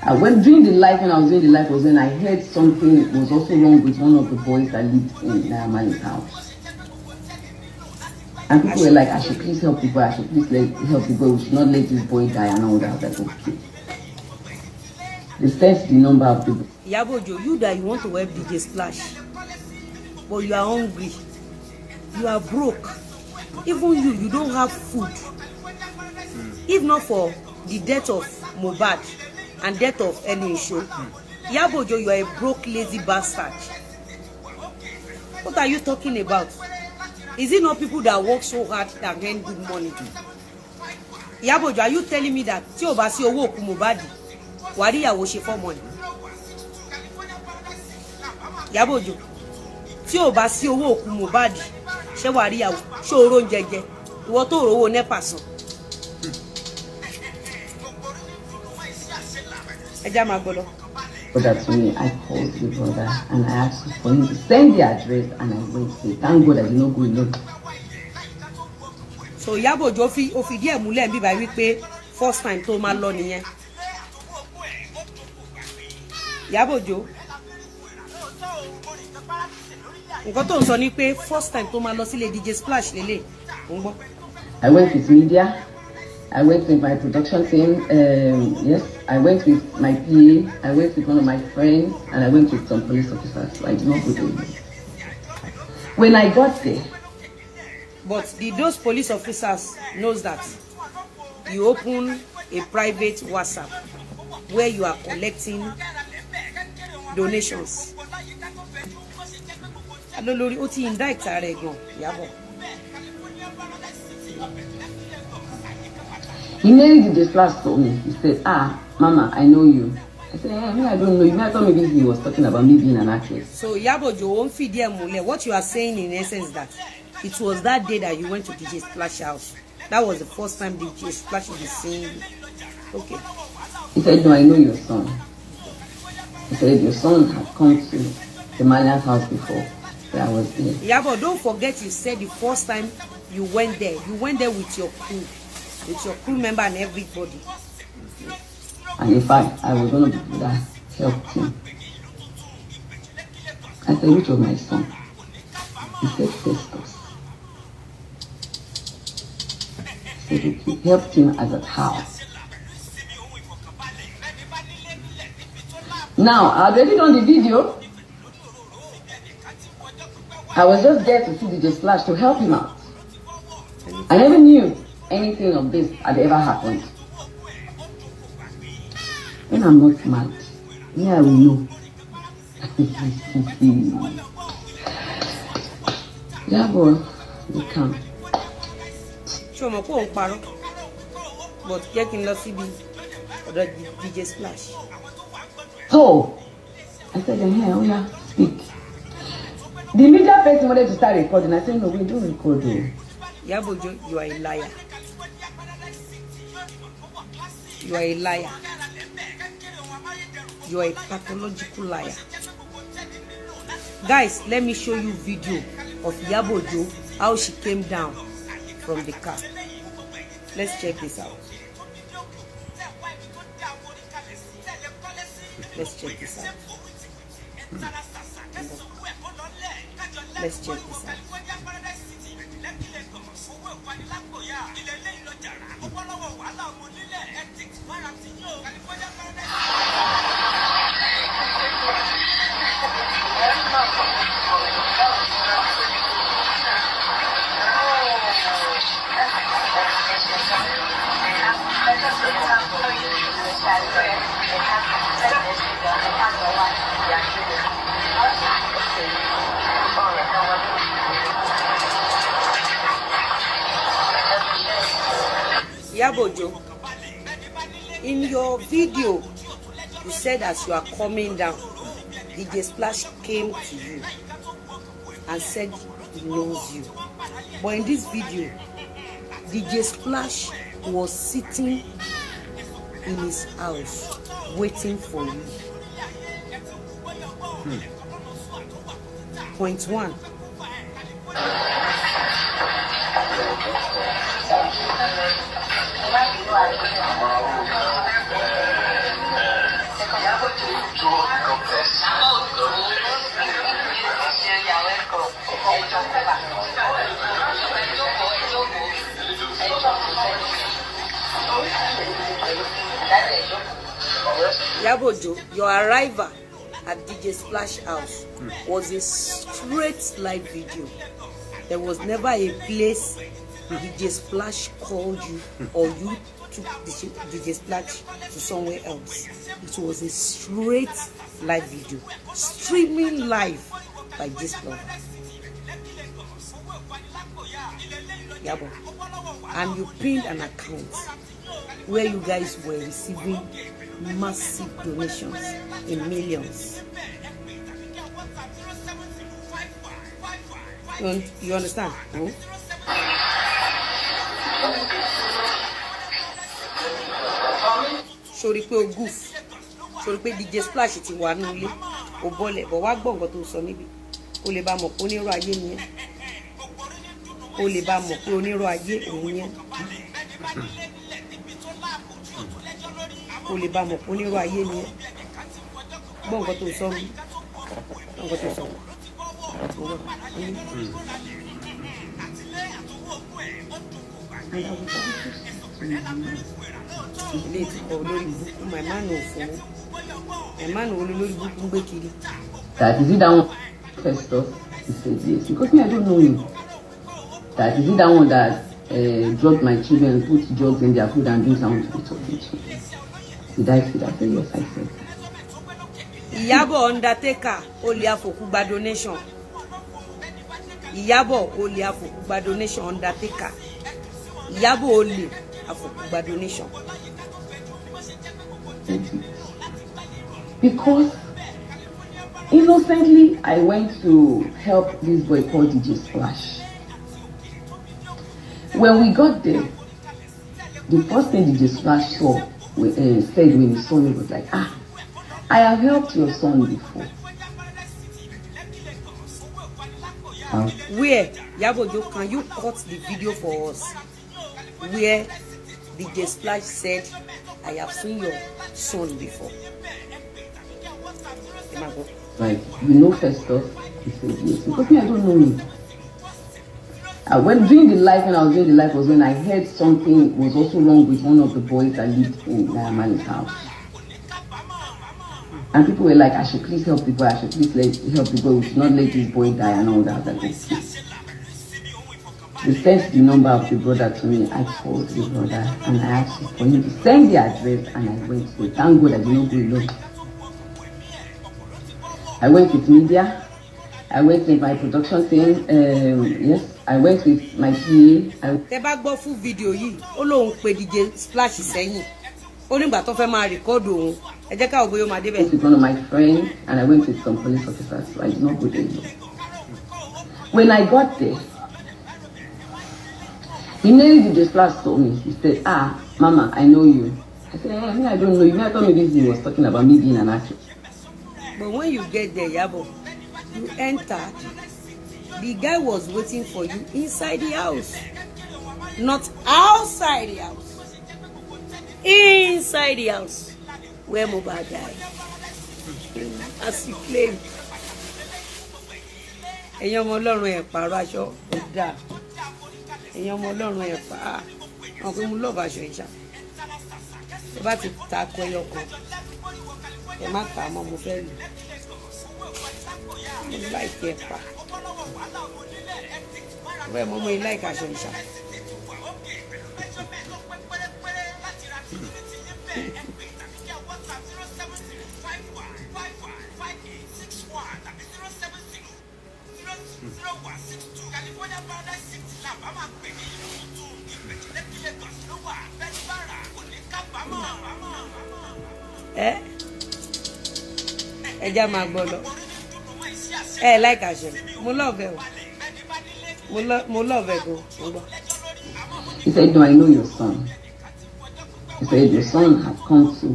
I went during the live, when I was doing the live was when I heard something was also wrong with one of the boys that lived in Naira Marley's house. And people were like, I should please help the boy, I should please help the boy, we should not let this boy die and all that. I was like, okay. They sent the number of the Iyabo Ojo, you that you want to help DJ Splash, but you are hungry, you are broke, even you don't have food. If not for the death of Mohbad and death of Eni Osho, Iyabo Ojo, you are a broke, lazy bastard. What are you talking about? Is it not people that work so hard that earn good money? Ìyábọ̀ Òjó, are you telling me that tí ò bá sí owó òkú Mohbad, wàá rí ìyàwó ṣe fọ́mọ ni? Ìyábọ̀ Òjó, tí ò bá sí owó òkú Mohbad, ṣé wàá rí ìyàwó ṣé oró ń jẹjẹ ìwọ tó rówó NEPA san? Ẹ já máa gbọ́ lọ. Brother to me, I called the brother and I asked for him to send the address, and I went there. Thank God I did not go alone. So Ìyábọ̀ Òjó fi ó fìdí ẹ̀ múlẹ̀ bíbá wípé first time tó máa lọ nìyẹn. Ìyábọ̀ Òjó, nǹkan tó ń sọ ni pé first time tó máa lọ sílé DJ Splash lélẹ̀, ò ń gbọ́. I went with media. I went with my production team. Yes, I went with my PA. I went with one of my friends, and I went with some police officers. So I did not go there alone. When I got there, But did those police officers knows that you open a private WhatsApp where you are collecting donations? Alólórí ó ti indict ara ẹ̀ gan, Ìyábọ̀. Immediately DJ Splash saw me. He said, "Ah, Mama, I know you." I said, "Eh, me, I don't know you." Me, I thought maybe he was talking about me being an actress. So Ìyábọ̀ Òjó, ó ń fìdí ẹ̀ múlẹ̀, what you are saying in essence, that it was that day that you went to DJ Splash house. That was the first time DJ Splash be seeing you. Okay. He said, "No, I know your son." He said, "Your son had come to the Malian's house before." So I was there. Ìyábọ̀, don't forget you said the first time you went there with your crew, with your crew member and everybody. And in fact, I was one of the people that helped him. I said, "Which of my son?" He said, "Festus." I said, "Okay." Helped him as at how? Now, I already done the video. I was just there to see DJ Splash to help him out. I never knew anything of this had ever happened. When I'm not mad, me, I will know. Yeah, boy, you come. Ṣé o mọ̀ pé òun parọ́? But jẹ́ kí n lọ síbi ọ̀dọ̀ DJ Splash. So, I said, "Hey, oh yeah, speak." The media person wanted to start recording. I said, "No, we don't record though." Ìyábọ̀ Òjó, you are a liar. You are a liar. You are a pathological liar. Guys, let me show you video of Iyabo Ojo, how she came down from the car. Let's check this out. Let's check this out. Let's check this out. Iyabo Ojo, in your video, you said as you are coming down, DJ Splash came to you and said he knows you. But in this video, DJ Splash was sitting in his house waiting for you. Point one. Iyabo Ojo, your arrival at DJ Splash house was a straight live video. There was never a place DJ Splash called you or you took DJ Splash to somewhere else. It was a straight live video, streaming live by Gistlover. Iyabo, and you pinned an account where you guys were receiving massive donations in millions. You understand? Oh? Sori pé o goof, sori pé DJ Splash ti wà nínú ilé, o bọ́lẹ̀ bọ̀ wá gbọ́ nǹkan tó sọ níbi, o lè bá mọ̀ pé onírọ̀ ayé ni ẹ́, o lè bá mọ̀ pé onírọ̀ ayé òun ni ẹ́, o lè bá mọ̀ pé onírọ̀ ayé ni ẹ́. Gbọ́ nǹkan tó sọ mi, gbọ́ nǹkan tó sọ. Ilé ìtukọ̀ olórí burúkú, my man ò fowó, my man ò olórí burúkú ń gbé kiri. That is it that one Festus? He said yes. Because me, I don't know him. That is it that one that drugged my children, put drugs in their food and drinks I want to be talking to. Did I say that? I said yes, I said that. Ìyábọ̀ Undertaker olè àfòkúgba donation. Ìyábọ̀ olè àfòkúgba donation Undertaker. Ìyábọ̀ olè àfòkúgba donation. Because innocently I went to help this boy called DJ Splash. When we got there, the first thing DJ Splash said when he saw me was like, ah, I have helped your son before. Where, Iyabo Ojo, can you cut the video for us where DJ Splash said, I have seen your son before? Like, you know Festus? He said yes. Because me, I don't know him. When during the live, when I was doing the live was when I heard something was also wrong with one of the boys that lived in Naira Marley's house. And people were like, I should please help the boy, I should please help the boy, we should not let this boy die and all that. I was like, okay. They sent the number of the brother to me. I called the brother and I asked for him to send the address, and I went to it. Thank God I did not go alone. I went with media. I went with my production team. Yes, I went with my PA. Tẹ́ bá gbọ́ fún fídíò yìí, ó lóun pe DJ Splash sẹ́yìn. Ó nígbà tó fẹ́ máa rìkọ́dù òun. Ẹ jẹ́ káwọn bóyá ó máa débẹ̀. I went with one of my friends and I went with some police officers. So I did not go there alone. When I got there, immediately DJ Splash saw me. He said, ah, Mama, I know you. I said, hey, me, I don't know you. I thought maybe he was talking about me being an actress. But when you get there, Iyabo, you entered. The guy was waiting for you inside the house. Not outside the house. Inside the house where Mohbad died. As you claim. Ẹ̀yin ọmọ Ọlọ́run ẹ̀ pààrọ̀ aṣọ kò dáa. Ẹ̀yin ọmọ Ọlọ́run ẹ̀ pa á. Àwọn pé mo lọ́ọ̀bù aṣọ ìṣá. Ẹ bá ti ta akọ ẹyọ kan, ẹ má tà á mọ́, mo fẹ́ lò. Mo láìkí ẹ pa. Bẹ́ẹ̀ mo mọ ilé láìka aṣọ ìṣá. Ẹ jẹ́ máa gbọ́ lọ. Ẹ láìka aṣọ, mo love ẹ o. Mo love ẹ gan, mo gbọ́. He said, no, I know your son. He said, your son had come to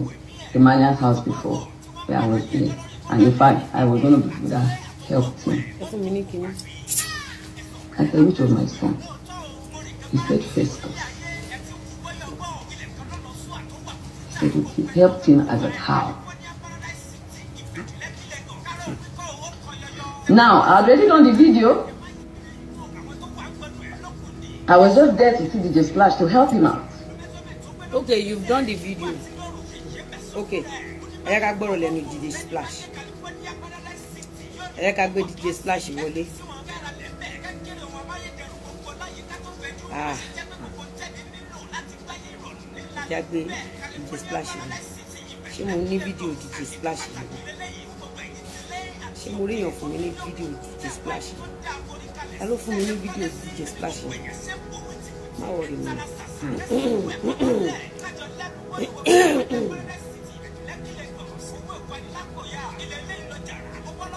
the Marlian's house before, where I was there. And in fact, I was one of the people that helped him. I said, which was my son? He said, Festus. He said, okay, helped him as a how. Now, I already done the video. I was just there to see DJ Splash to help him out. Okay, you've done the video. Okay. Ẹ ká gbọ́rọ̀ lẹ́nu DJ Splash. Ẹ ká gbé DJ Splash wọlé. Ah. Ẹ gbé DJ Splash wọlé. Ṣé mo ní fídíò DJ Splash yìí? Ṣé mo ríyàn fún mi ní fídíò DJ Splash yìí? Ta ló fún mi ní fídíò DJ Splash yìí? Má worry mi.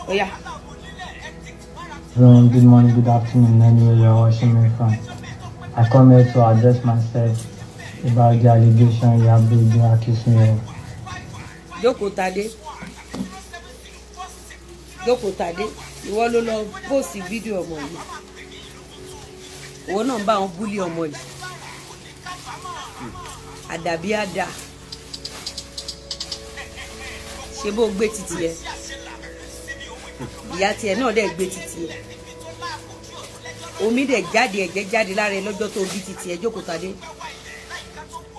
Oya. Everyone, good morning, good afternoon, anywhere you're watching me from. I come here to address myself about the allegation Iyabo Ojo accused me of. Jókòó Tadé, jókòó Tadé, ìwọ ló lọ post fídíò ọmọ yìí, ìwọ náà ń bá wọn bully ọmọ yìí. Àdàbí àdà ṣe bó gbé títì ẹ, ìyá tiẹ̀ náà dẹ̀ gbé títì ẹ, omi dẹ̀ jáde, ẹ̀jẹ̀ jáde lára ẹ lọ́jọ́ tó bí títì ẹ. Jókòó Tadé,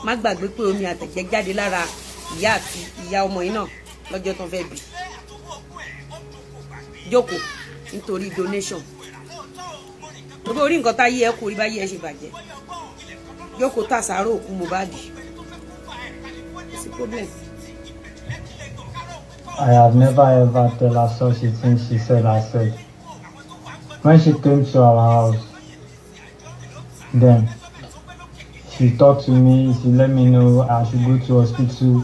má gbàgbé pé omi àtẹ̀jẹ̀ jáde lára ìyá àti ìyá ọmọ yìí náà lọ́jọ́ tó fẹ́ bí. Jókòó, nítorí donation gbogbo orí nǹkan tá yé ẹ kò rí bá yé ẹ ṣe bàjẹ́. Jókòó tàṣàrò òkú Mohbad, kò sí problem. I have never ever tell her such a thing she said herself. When she came to our house, then she talked to me, she let me know I should go to hospital.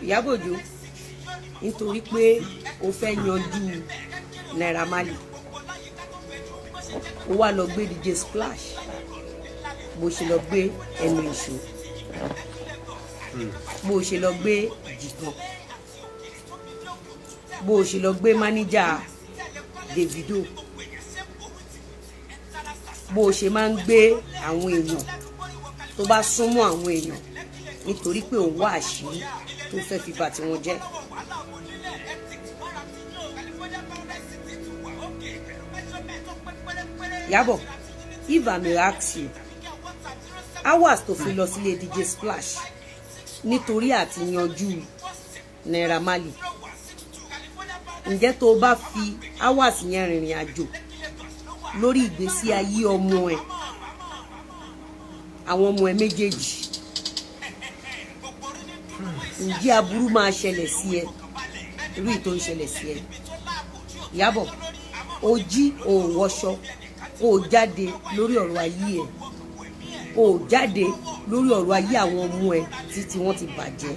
Ìyábọ̀ Òjó, nítorí pé o fẹ́ yanjú Naira Marley, o wá lọ gbé DJ Splash, bó ṣe lọ gbé ẹnu ìṣó, bó ṣe lọ gbé jìgàn, bó ṣe lọ gbé máníjà Davido, bó ṣe máa ń gbé àwọn èèyàn tó bá súnmọ́ àwọn èèyàn nítorí pé òun wá àṣírí tó fẹ́ fi bà tiwọn jẹ́. Ìyábọ̀, if I may ask you, hours tó fi lọ sílé DJ Splash nítorí àti yanjú Naira Marley, ǹjẹ́ tó o bá fi hours yẹn rìnrìn àjò lórí ìgbésí ayé ọmọ ẹ, àwọn ọmọ ẹ méjèèjì, ǹjẹ́ aburú máa ṣẹlẹ̀ sí ẹ irú ìtò ń ṣẹlẹ̀ sí ẹ? Ìyábọ̀, o jí, o ò wọṣọ, o ò jáde lórí ọ̀rọ̀ ayé ẹ, o ò jáde lórí ọ̀rọ̀ ayé àwọn ọmọ ẹ títí wọ́n ti bàjẹ́.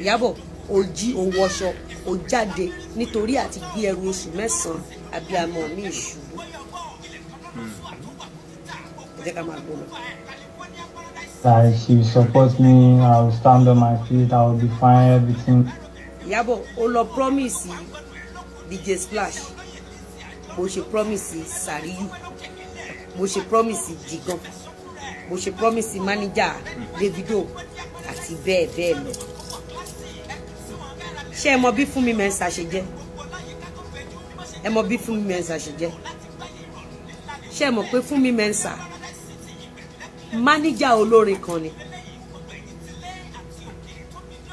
Ìyábọ̀, o jí, o wọṣọ, o jáde nítorí àti gbé ẹrù oṣù 9 abiyamọ mi ìṣubú. Ẹ jẹ́ ká máa gbọ́ lọ. Like she will support me, I will stand on my feet, I will be fine, everything. Ìyábọ̀, ó lọ promise DJ Splash, bó ṣe promise Sàríyù, bó ṣe promise Jigan, bó ṣe promise manager Davido àti bẹ́ẹ̀ bẹ́ẹ̀ lọ. Ṣé ẹ mọ bí Fúnmi Mẹ́sà ṣe jẹ́? Ẹ mọ bí Fúnmi Mẹ́sà ṣe jẹ́? Ṣé ẹ mọ̀ pé Fúnmi Mẹ́sà máníjà olórin kan ni?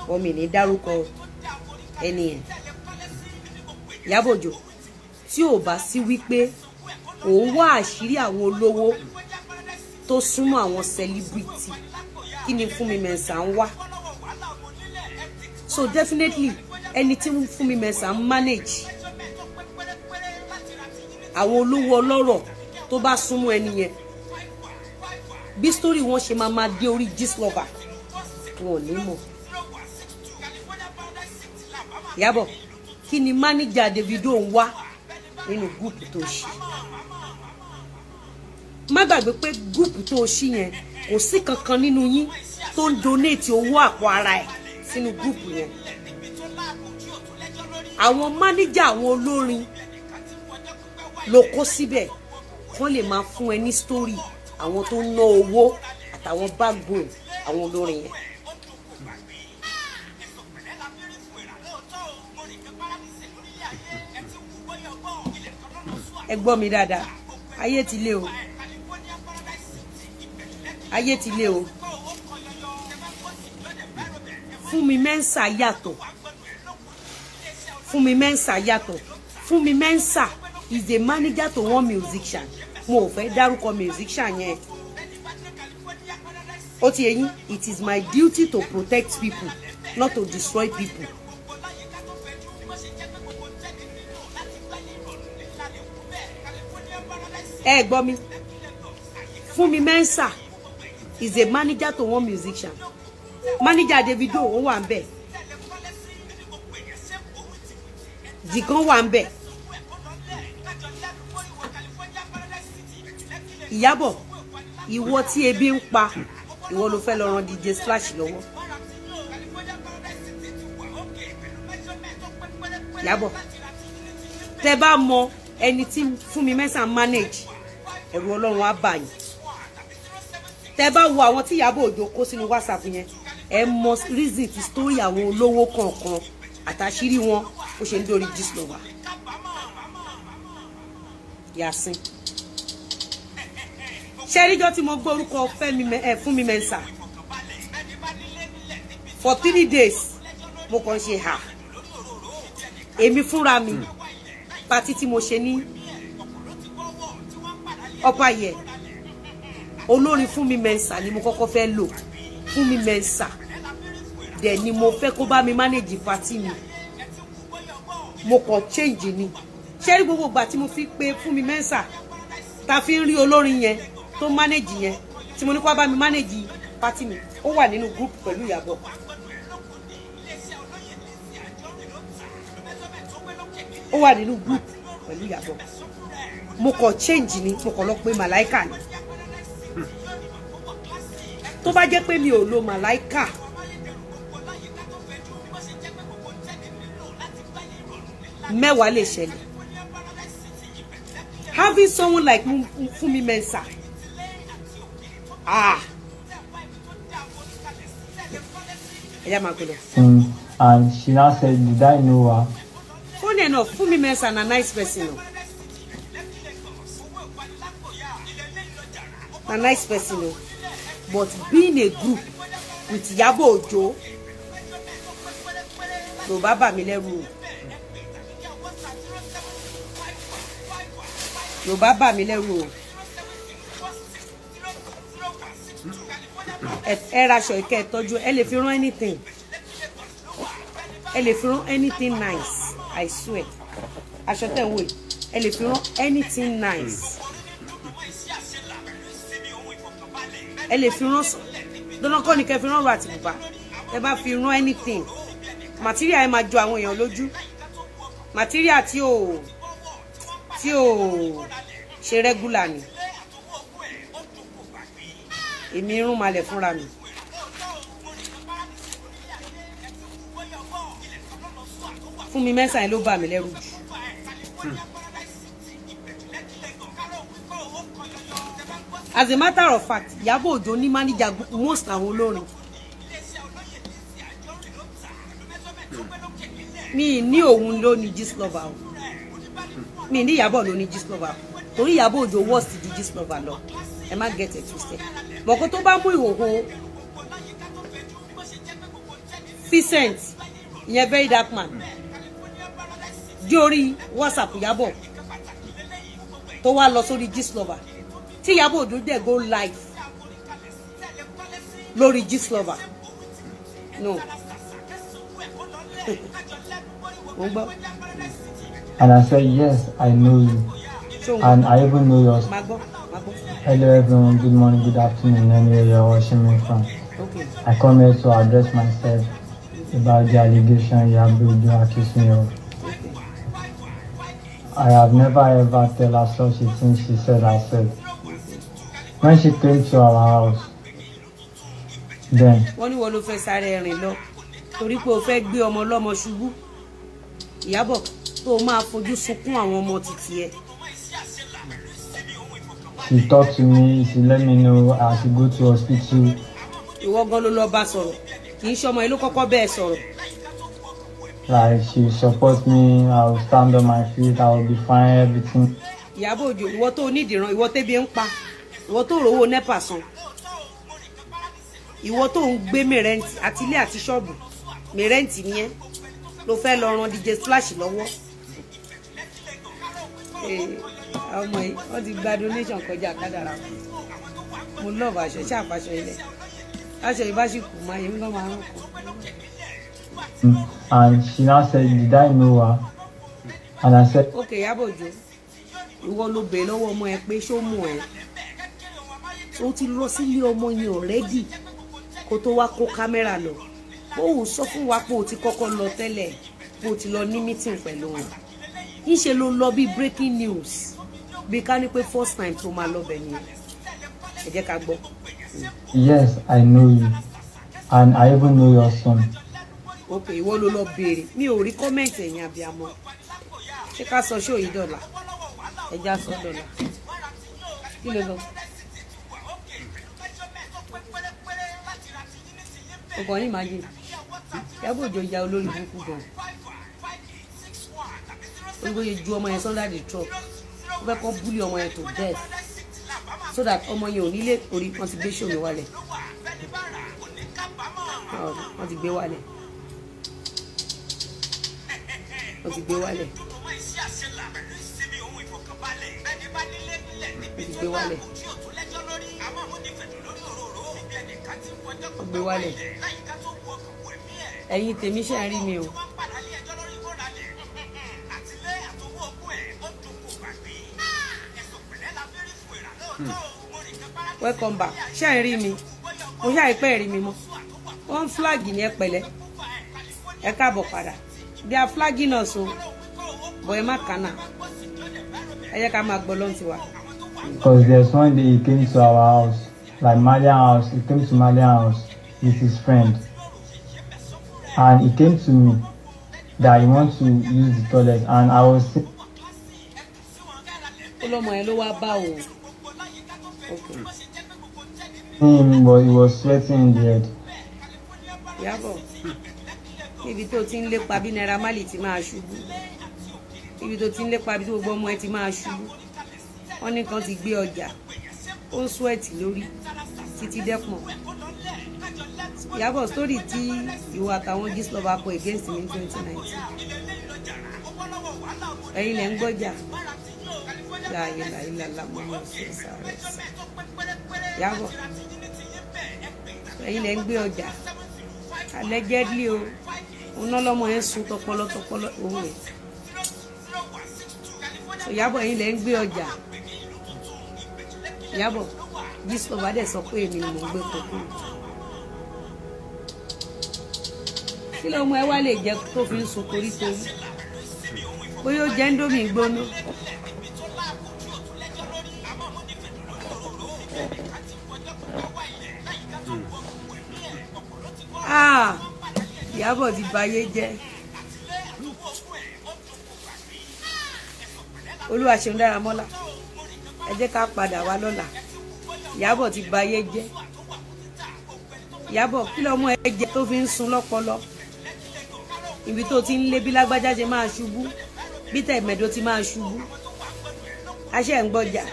Omi ní dárúkọ ẹni yẹn. Ìyábọ̀ Òjó, tí ò bá sí wípé òun wá àṣírí àwọn olówó tó súnmọ́ àwọn celebrity, kí ni Fúnmi Mẹ́sà ń wá? So definitely, ẹni tí Fúnmi Mẹ́sà ń manage, àwọn olówó ọlọ́rọ̀ tó bá súnmọ́ ẹni yẹn, bí story wọn ṣe máa máa dé orí Gistlover, wọn ò ní mọ̀. Ìyábọ̀, kí ni mánéjà Davido ń wá nínú group tó ṣí? Má gbàgbé pé group tó ṣí yẹn, kò sí kankan nínú yín tó ń donate owó àpò ara ẹ̀ sínú group yẹn. Àwọn mánéjà àwọn olórin ló kó síbẹ̀ kán lè máa fún ẹ ní story àwọn tó ń ná owó àtàwọn backbone àwọn olórin yẹn. Ẹ gbọ́ mi dáadáa, ayé ti lé o, ayé ti lé o. Fúnmi Mẹ́nsà yàtọ̀, Fúnmi Mẹ́nsà yàtọ̀. Fúnmi Mẹ́nsà is a manager to one musician. Mo ò fẹ́ dárúkọ musician yẹn, ó ti yé yín. It is my duty to protect people, not to destroy people. Ẹ gbọ́ mi, Fúnmi Mensa is a manager to one musician, manager Davido. Ó wà ń bẹ̀, Jigan wà ń bẹ̀. Ìyábọ̀, ìwọ tí ebi ń pa, ìwọ ló fẹ́ lọ ran DJ Splash lọ́wọ́. Ìyábọ̀, tẹ bá mọ ẹni tí Fúnmi Mensa manage, ẹ̀rù Ọlọ́run á bà yín. Tẹ bá wo àwọn tí Ìyábọ̀ Òjó kó sínú WhatsApp yẹn, ẹ mọ reason ti story àwọn olówó kọ̀ọ̀kan àtàṣírí wọn ó ṣe ń dórí Gistlover. Yasin, ṣe ríjọ́ tí mo gbọ́ orúkọ Fẹ́mi ẹ Fúnmi Mensa for 3 days, mo kàn ṣe hà. Èmi fúnra mi, party tí mo ṣe ní upper year, olórin Fúnmi Mensa ni mo kọ́kọ́ fẹ́ lò. Fúnmi Mensa dẹ̀ ni mo fẹ́ kó bá mi manage party mi. Mo kàn change ni. Ṣé rí gbogbo ìgbà tí mo fi pé Fúnmi Mensa, ta fi ń rí olórin yẹn tó manage yẹn, tí mo ní kó wá bá mi manage party mi, ó wà nínú group pẹ̀lú Ìyábọ̀. Ó wà nínú group pẹ̀lú Ìyábọ̀. Mo kàn change ni, mo kàn lọ pé Màláìkà ni. Tó bá jẹ́ pé mi ò lo Màláìkà, mẹ́wàá lè ṣẹlẹ̀. Having someone like Fúnmi Mensa, ah, ẹ yá máa gbọ́dọ̀. And she now said, "Did I know her?" Funny enough, Fúnmi Mensa na nice person o. Na nice person o. But being a group with Ìyábọ̀ Òjó ló bá bà mí lẹ́rù o. Ló bá bà mí lẹ́rù o. Ẹ raṣọ ìkẹ́ ẹ tọ́jú, ẹ lè fi rán anything. Ẹ lè fi rán anything nice, I swear. Aṣọ tẹ̀ ń wò yìí, ẹ lè fi rán anything nice. Ẹ lè fi rán, dandan kọ́ ni kẹ́ fi rán ro àti bùbá. Ẹ bá fi rán anything, material ẹ máa jọ àwọn èèyàn lójú. Material tí ò ṣe regular ni. Èmi irun malẹ̀ fúnra mi. Fúnmi Mensa yẹn ló bà mí lẹ́rù jù. As a matter of fact, Ìyábọ̀ Òjó ní manager most àwọn olórin. Mi ní òun ló ní Gistlover o. Mi ní Ìyábọ̀ ló ní Gistlover o. Torí Ìyábọ̀ Òjó worst ju Gistlover lọ. Ẹ má get it twisted. Mọ̀kó tó bá mú ìhòòhò Vincent ìyẹn, very dark man, dé orí WhatsApp Ìyábọ̀, tó wá lọ sórí Gistlover, tí Ìyábọ̀ Òjó dẹ̀ go live lórí Gistlover, no, mo ń gbọ́. And I said, "Yes, I know you." Ṣé òun And I even know your máa gbọ́, máa gbọ́. Hello everyone, good morning, good afternoon, anywhere you're watching me from. Okay. I come here to address myself about the allegation Iyabo Ojo accused me of. Okay. I have never ever tell her such a thing she said I said. When she came to our house, then Wọ́n ní wọ́n ló fẹ́ sáré rìn lọ torí pé o fẹ́ gbé ọmọ ọlọ́mọ ṣubú. Ìyábọ̀, tó o máa fojú sunkún àwọn ọmọ títì ẹ. She talked to me, she let me know I should go to hospital. Ìwọ gan ló lọ bá sọ̀rọ̀, kì í ṣe ọmọ yìí ló kọ́kọ́ bẹ́ẹ̀ sọ̀rọ̀. Like, she support me, I will stand on my feet, I will be fine, everything. Ìyábọ̀ Òjó, ìwọ tó nídìíran, ìwọ tẹ́bi ń pa, ìwọ tó rówó NEPA san, ìwọ tó ń gbé mẹrẹǹtì àti ilé àti ṣọ́ọ̀bù mẹrẹǹtì nìyẹn, ló fẹ́ lọ ran DJ Splash lọ́wọ́. Ee, ọmọ yìí, wọ́n ti gba donation kọjá kádàrà. Mo love aṣọ ṣáà, fàṣọ ilẹ̀, aṣọ yìí bá sì kù máa yẹn lọ́ máa rán kù. And she now said, "Did I know her?" And I said, Ok, Ìyábọ̀ Òjó, ìwọ ló bèè lọ́wọ́ ọmọ ẹ pé ṣó mú ẹ. So ó ti lọ sílé ọmọ yẹn already kó tó wá kó camera lọ. Ó ò sọ fún wa pé o ti kọ́kọ́ lọ tẹ́lẹ̀, pé o ti lọ ní meeting pẹ̀lú wọn. Ńṣe ló lọ bí breaking news, bí ká ní pé first time tó máa lọ bẹ̀ nìyẹn. Ẹ jẹ́ ká gbọ́. Yes, I know you. And I even know your son. Ok, ìwọ ló lọ béèrè. Mi ò rí comment. Ẹ̀yin abiyamọ, ṣé ká sọ ṣó yìí dọ̀là? Ẹ já sọ dọ̀là. Kí ló sọ? Ọkàn yìí máa yé. Ìyábọ̀ Òjó ya olórí burúkú gan. Olùkóyè ju ọmọ yẹn under the truck. Ó fẹ́ kọ́ bully ọmọ yẹn to death so that ọmọ yẹn ò nílé orí. Wọn ti gbé ṣòro wálẹ̀, wọ́n ti gbé wálẹ̀, wọ́n ti gbé wálẹ̀, wọ́n ti gbé wálẹ̀, wọ́n gbé wálẹ̀. Ẹ̀yin tèmi, ṣe ń rí mi o? Welcome back. Ṣe ń rí mi? Mo ṣàìpẹ́ rí mi mọ́. Wọ́n flag ní. Ẹ pẹ̀lẹ́, ẹ káàbọ̀ padà. They are flagging us o, but ẹ má kànáà, ẹ jẹ́ ká máa gbọ́ lọ́n tiwa. Because there's one day he came to our house, like Malian house, he came to Malian house with his friend. And he came to me that he wants to use the toilet and I was Ó lọ́mọ yẹn ló wá bá òun. Okay. Him, but he was sweating in the head. Ìyábọ̀, níbi tó ti ń lépa bí Naira Marley ti máa ṣubú, níbi tó ti ń lépa bí gbogbo ọmọ ẹ ti máa ṣubú, wọ́n ní kan ti gbé ọjà, ó ń sweat lórí títí dẹ́pọ̀n. Ìyábọ̀, story tí ìwọ àtàwọn Gistlover kọ against me ní 2019, ẹ̀yin lẹ́ ń gbọ́jà láàyè láàyè lálá mọ́ mi ọ̀sẹ̀ sáré. Ìyábọ̀, ẹ̀yin lẹ́ ń gbé ọjà allegedly o. Òun náà lọ́mọ yẹn sun tọpọlọ tọpọlọ òun rẹ̀. Ìyábọ̀, ẹ̀yin lẹ́ ń gbé ọjà. Ìyábọ̀, Gistlover dẹ̀ sọ pé èmi ni mò ń gbé kókó. Kí ló mú ẹ wá lè jẹ tó fi ń sun torítorí? Bóyá ó jẹ́ Indomie gbóná. Ah, Ìyábọ̀ ti bayé jẹ́. Olúwa ṣeun dára mọ́lá. Ẹ jẹ́ ká padà wá lọ́la. Ìyábọ̀ ti bayé jẹ́. Ìyábọ̀, kí lọ́mọ ẹ jẹ tó fi ń sun lọ́pọlọ? Ibi tó ti ń lé bí lágbájá ṣe máa ṣubú, bí tẹ̀mẹ̀dó ti máa ṣubú, aṣẹ́ ń gbọ́jà.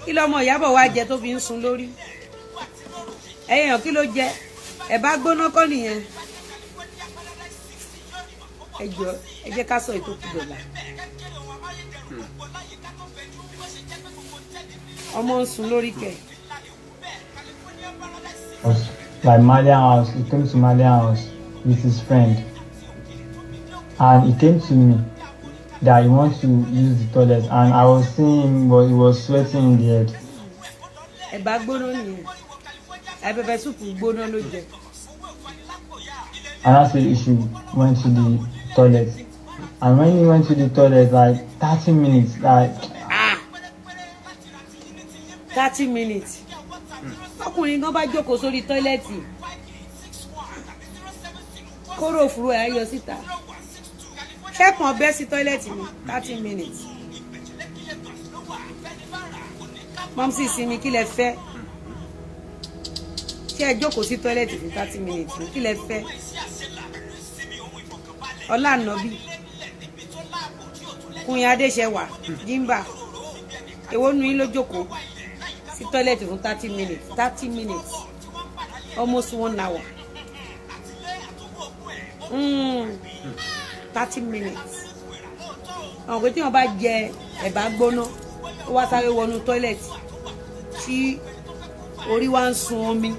Kí lọ́mọ Ìyábọ̀ wá jẹ tó fi ń sun lórí ẹ̀yàn? Kí ló jẹ? Ẹ̀ bá gbóná kọ́ nìyẹn. Ẹ jọ, ẹ jẹ́ ká sọ ètò kù dọ̀là. Ọmọ ń sun lórí kẹ̀. House, like Malian house, he came to Malian house with his friend. And he came to me that he wants to use the toilet and I was seeing him, but he was sweating in the head. Ẹ̀bà gbóná nìyẹn. Ẹ pepper soup gbóná ló jẹ. And I said he should went to the toilet. And when he went to the toilet, like 30 minutes, like Ah, 30 minutes. Ọkùnrin gan bá jókòó sórí toilet, kóró òfurufú ẹ̀ á yọ síta. Ṣẹ́kùn ọbẹ̀ sí toilet ní 30 minutes. Mumsy sinmi, kí lẹ fẹ́? Ṣé ẹ jókòó sí toilet fún 30 minutes? Kí lẹ fẹ́? Ọlá ànábì Kùnyìn Adéṣẹwà Jimba, èwo nu yín ló jókòó sí toilet fún 30 minutes? 30 minutes, almost one hour. 30 minutes. Àwọn pé tí wọn bá jẹ ẹ̀bà gbóná, ó wá sáré wọnú toilet, tí orí wa ń sun omi,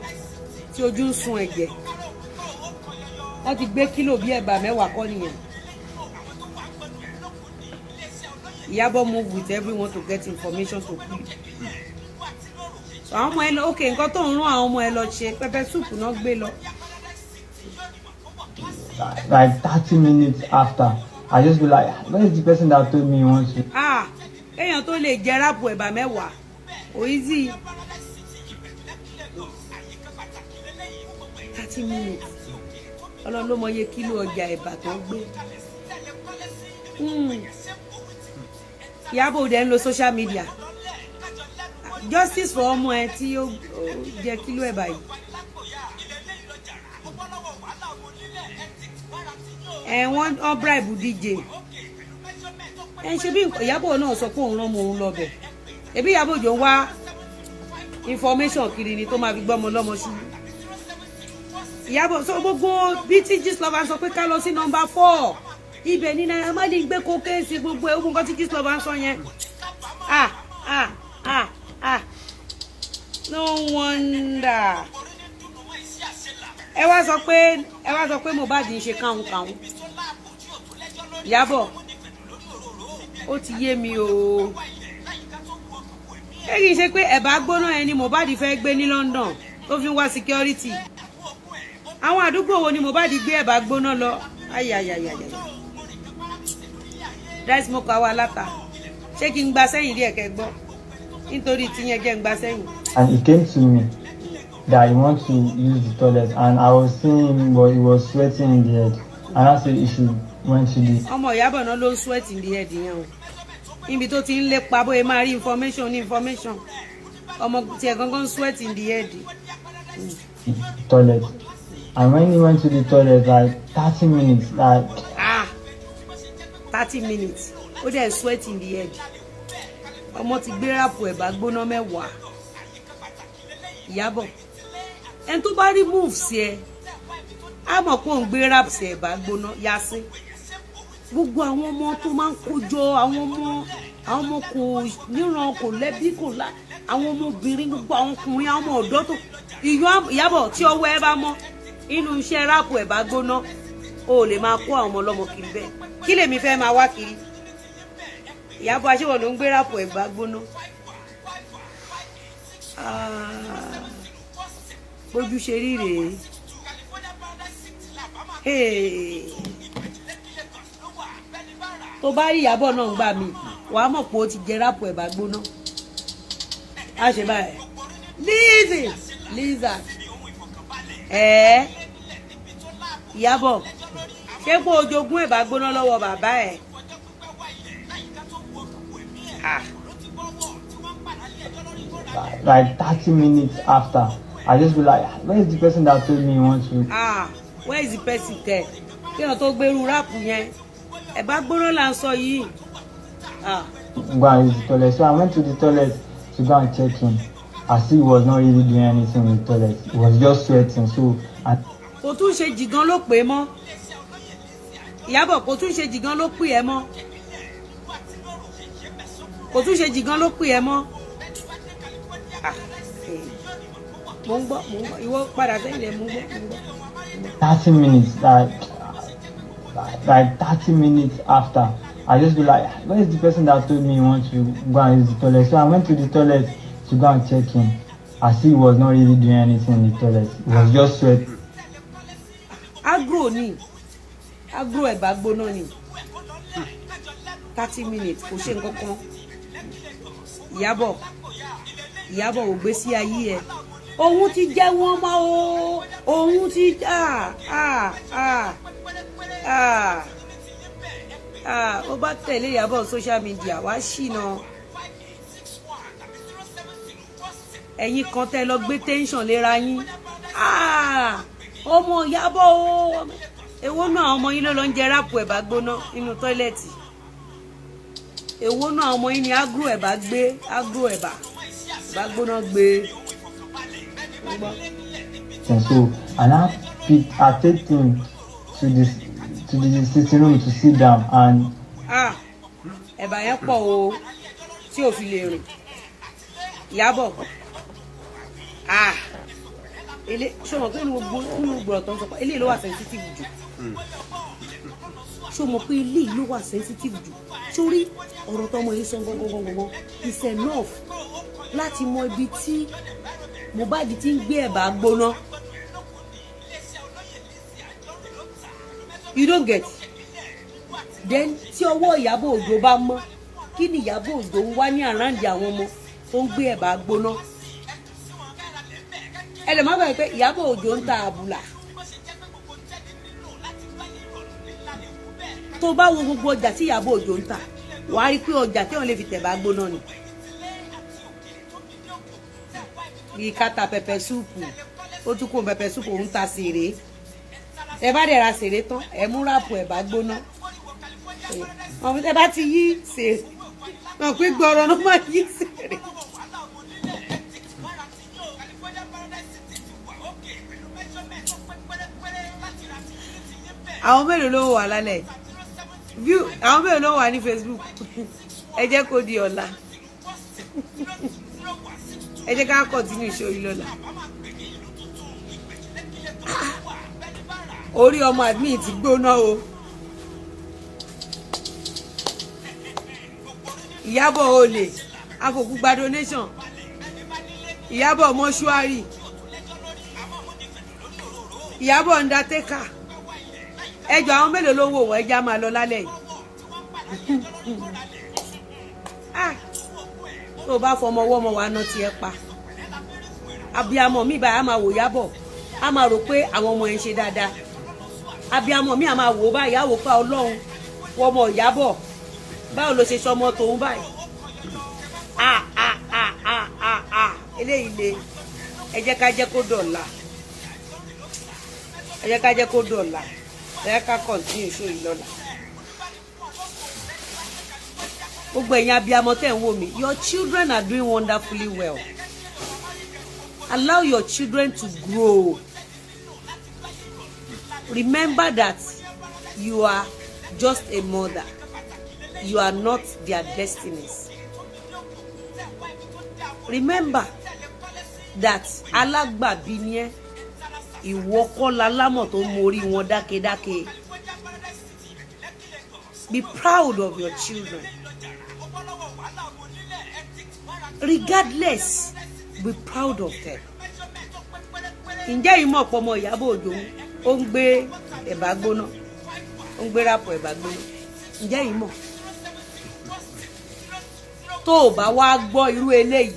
tí ojú ń sun ẹ̀jẹ̀, wọ́n ti gbé kílò bí ẹ̀bà 10 kọ́ nìyẹn. Ìyábọ̀ move with everyone to get information to put. Àwọn ọmọ ẹ lọ, ok, nǹkan tó ń rán àwọn ọmọ ẹ lọ ṣe, pepper soup náà gbé lọ. Like 30 minutes after, I just be like, "Where is the person that told me he wants to Ah, kéèyàn tó lè jẹ wrap ẹ̀bà 10, kò easy. 30 minutes, Ọlọ́run ló mọ iye kílò ọjà ẹ̀bà tó ń gbé. Ìyábọ̀ Òde ń lo social media. Justice for ọmọ ẹ tí ó jẹ kílò ẹ̀bà yìí. Ẹ wọ́n bribe DJ. Ẹ ṣe bí Ìyábọ̀ náà sọ pé òun rán ọmọ òun lọ bẹ̀. Ẹbí Ìyábọ̀ Òjó ń wá information kiri ni tó máa fi gbọ́mọ lọ́mọ ṣubú. Ìyábọ̀ sọ gbogbo bí tí Gistlover sọ pé ká lọ sí number 4, ibẹ̀ ní Naira Marley gbé cocaine sí, gbogbo ẹ̀, ogun kan tí Gistlover sọ yẹn. Ah ah ah ah, no wonder. Ẹ wá sọ pé Mohbad ń ṣe káhùn káhùn. Ìyábọ̀, ó ti yé mi o. Ṣé kìí ṣe pé ẹ̀bà gbóná yẹn ni Mohbad fẹ́ gbé ní London tó fi ń wá security? Àwọn àdúgbò wo ni Mohbad gbé ẹ̀bà gbóná lọ? Ayayayaya, dry smoke àwa aláta. Ṣé kí n gba sẹ́yìn díẹ̀ kẹ́ gbọ́? Nítorí tiyẹn, jẹ́ n gba sẹ́yìn. And he came to me that he want to use the toilet, and I was seeing him, but he was sweating in the head, and I said he should went to the Ọmọ Ìyábọ̀ náà ló ń sweat in the head yẹn o, níbi tó ti ń lépa bóyá máa rí information ní information. Ọmọ tiẹ̀ gangan sweat in the head. Toilet. And when he went to the toilet, like 30 minutes, like Ah, 30 minutes, ó dẹ̀ sweat in the head. Ọmọ ti gbé wrap ẹ̀bà gbóná 10. Ìyábọ̀, ẹni tó bá rí move sí ẹ á mọ̀ pé òun gbé wrap sí ẹ̀bà gbóná yásí. Gbogbo àwọn ọmọ tó máa ń kójọ, àwọn ọmọ kò níran, kò lẹ́bí, kò lá, àwọn ọmọbìnrin, gbogbo àwọn ọkùnrin, àwọn ọmọ ọ̀dọ́ tó ìyọ́. Ìyábọ̀, tí ọwọ́ ẹ bá mọ́ inú iṣẹ́ wrap ẹ̀bà gbóná, o ò lè máa kó àwọn ọmọ ọlọ́mọ kiri bẹ́ẹ̀. Kí lèmi fẹ́ máa wá kiri? Ìyábọ̀, aṣẹ́wọ̀n ló ń gbé wrap ẹ̀bà gbóná. Ah, bójú ṣe rí rèé. Hey. Tó bá rí Ìyábọ̀ náà ń gbà mí, wàá mọ̀ pé ó ti jẹ wrap ẹ̀bà gbóná. Á ṣe báyìí, Lizzy lizard. Ẹ̀ẹ́, Ìyábọ̀, ṣé kó o jogún ẹ̀bà gbóná lọ́wọ́ bàbá ẹ̀? Ah. Like 30 minutes after, I just be like, "Where is the person that told me he want to Ah, where is the person kẹ kéèyàn tó gbèrú wrap yẹn? Ẹ̀bà gbóná là ń sọ yìí. Ah. Go and use the toilet?" So I went to the toilet to go and check him. I see he was not really doing anything in the toilet. He was just sweating. So I Kò tún ṣe jìgàn ló pè é mọ́. Ìyábọ̀, kò tún ṣe jìgàn ló pè é mọ́. Kò tún ṣe jìgàn ló pè é mọ́. Ah, eh. Mo ń gbọ́, mo ń gbọ́. Ìwọ padà sẹ́yìn lẹ̀. Mo ń gbọ́, mo ń gbọ́. 30 minutes, like 30 minutes after, I just be like, "Where is the person that told me he want to go and use the toilet?" So I went to the toilet to go and check him. I see he was not really doing anything in the toilet. He was just sweating. Agro ni, agro ẹ̀bà gbóná ni. 30 minutes, kò ṣe nǹkan kan. Ìyábọ̀, Ìyábọ̀ ò gbé sí ayé ẹ̀. Òun ti jẹ́ wọ́n mọ́ o. Òun ti ah ah ah ah ah. Ó bá tẹ̀lé Ìyábọ̀ social media, wá ṣìnà. Ẹ̀yin kan tẹ́ lọ gbé tension léra yín. Ah, ọmọ Ìyábọ̀ o, èwo náà ọmọ yín ló lọ ń jẹ wrap ẹ̀bà gbóná nínú toilet? Èwo náà ọmọ yín ni agro ẹ̀bà gbé, agro ẹ̀bà gbóná gbé? Ń gbọ́. And so I take him to the sitting room to sit down and Ah, ẹ̀bà yẹn pọ̀ o tí ò fi lè rìn. Ìyábọ̀, ah, ele ṣé o mọ̀ pé nínú gbogbo ọ̀rọ̀ tó ń sọ pé eléyìí ló wà sensitive jù? Ṣé o mọ̀ pé eléyìí ló wà sensitive jù? Sórí ọ̀rọ̀ tọmọ yìí sọ gangan gangan is enough. Láti mọ ibi tí Mohbad ti ń gbé ẹ̀bà gbóná. You don't get. Then tí ọwọ́ Ìyábọ̀ Òjó bá mọ́, kí ni Ìyábọ̀ Òjó ń wá ní àràǹdì àwọn ọmọ tó ń gbé ẹ̀bà gbóná? Ẹ lè má gbàgbé pé Ìyábọ̀ Òjó ń ta àbùlà. Tó bá wo gbogbo ọjà tí Ìyábọ̀ Òjó ń tà, wàá rí pé ọjà tí wọ́n lè fi tẹ̀bà gbóná ni. Bíi ká ta pepper soup, ó tún kó pepper soup, òun ta sèré. Ẹ bá dẹ̀ ra sèré tán, ẹ mú wrap ẹ̀bà gbóná. Ẹ bá ti yí sèré wọn pé gbọ́rọ̀ ló máa yí sèré. Àwọn mélòó ló wà lálẹ́ view? Àwọn mélòó ló wà ní Facebook? Ẹ jẹ́ kó di ọ̀la, ẹ jẹ́ ká continue show yìí lọ́la. Orí ọmọ admin ti gbóná o. Ìyábọ̀ olè afòkú gba donation, Ìyábọ̀ mọ́ṣúárì, Ìyábọ̀ undertaker. Ẹjọ́ àwọn mélòó ló wò wọ́n? Ẹja máa lọ lálẹ́ yìí. Tó o bá fọmọ ọwọ́ ọmọ wa náà tiẹ̀ pa. Abiyamọ mi báyìí á máa wò Ìyábọ̀, á máa rò pé àwọn ọmọ yẹn ń ṣe dáadáa. Abiyamọ mi á máa wò báyìí, á wò pé Ọlọ́run wọ ọmọ Ìyábọ̀, báwo ló ṣe sọmọ tòun báyìí? Ah ah ah ah ah ah, eléyìí le. Ẹ jẹ́ ká jẹ́ kó dọ̀la, ẹ jẹ́ ká jẹ́ kó dọ̀la, ẹ jẹ́ ká continue show yìí lọ́la. Gbogbo ẹ̀yin abiyamọ tẹ́ ń wò mí, your children are doing wonderfully well. Allow your children to grow. Remember that you are just a mother. You are not their destinies. Remember that alágbàbí ni ẹ́, ìwọ kọ́ lalámọ̀ tó mórí wọn dákedáke. Be proud of your children. Regardless, be proud of them. Ǹjẹ́ ìmọ̀ ọ̀pọ̀ ọmọ Ìyábọ̀ Òjó ó ń gbé ẹ̀bà gbóná, ó ń gbé wrap ẹ̀bà gbóná? Ǹjẹ́ ìmọ̀? Tó o bá wá gbọ́ irú eléyìí,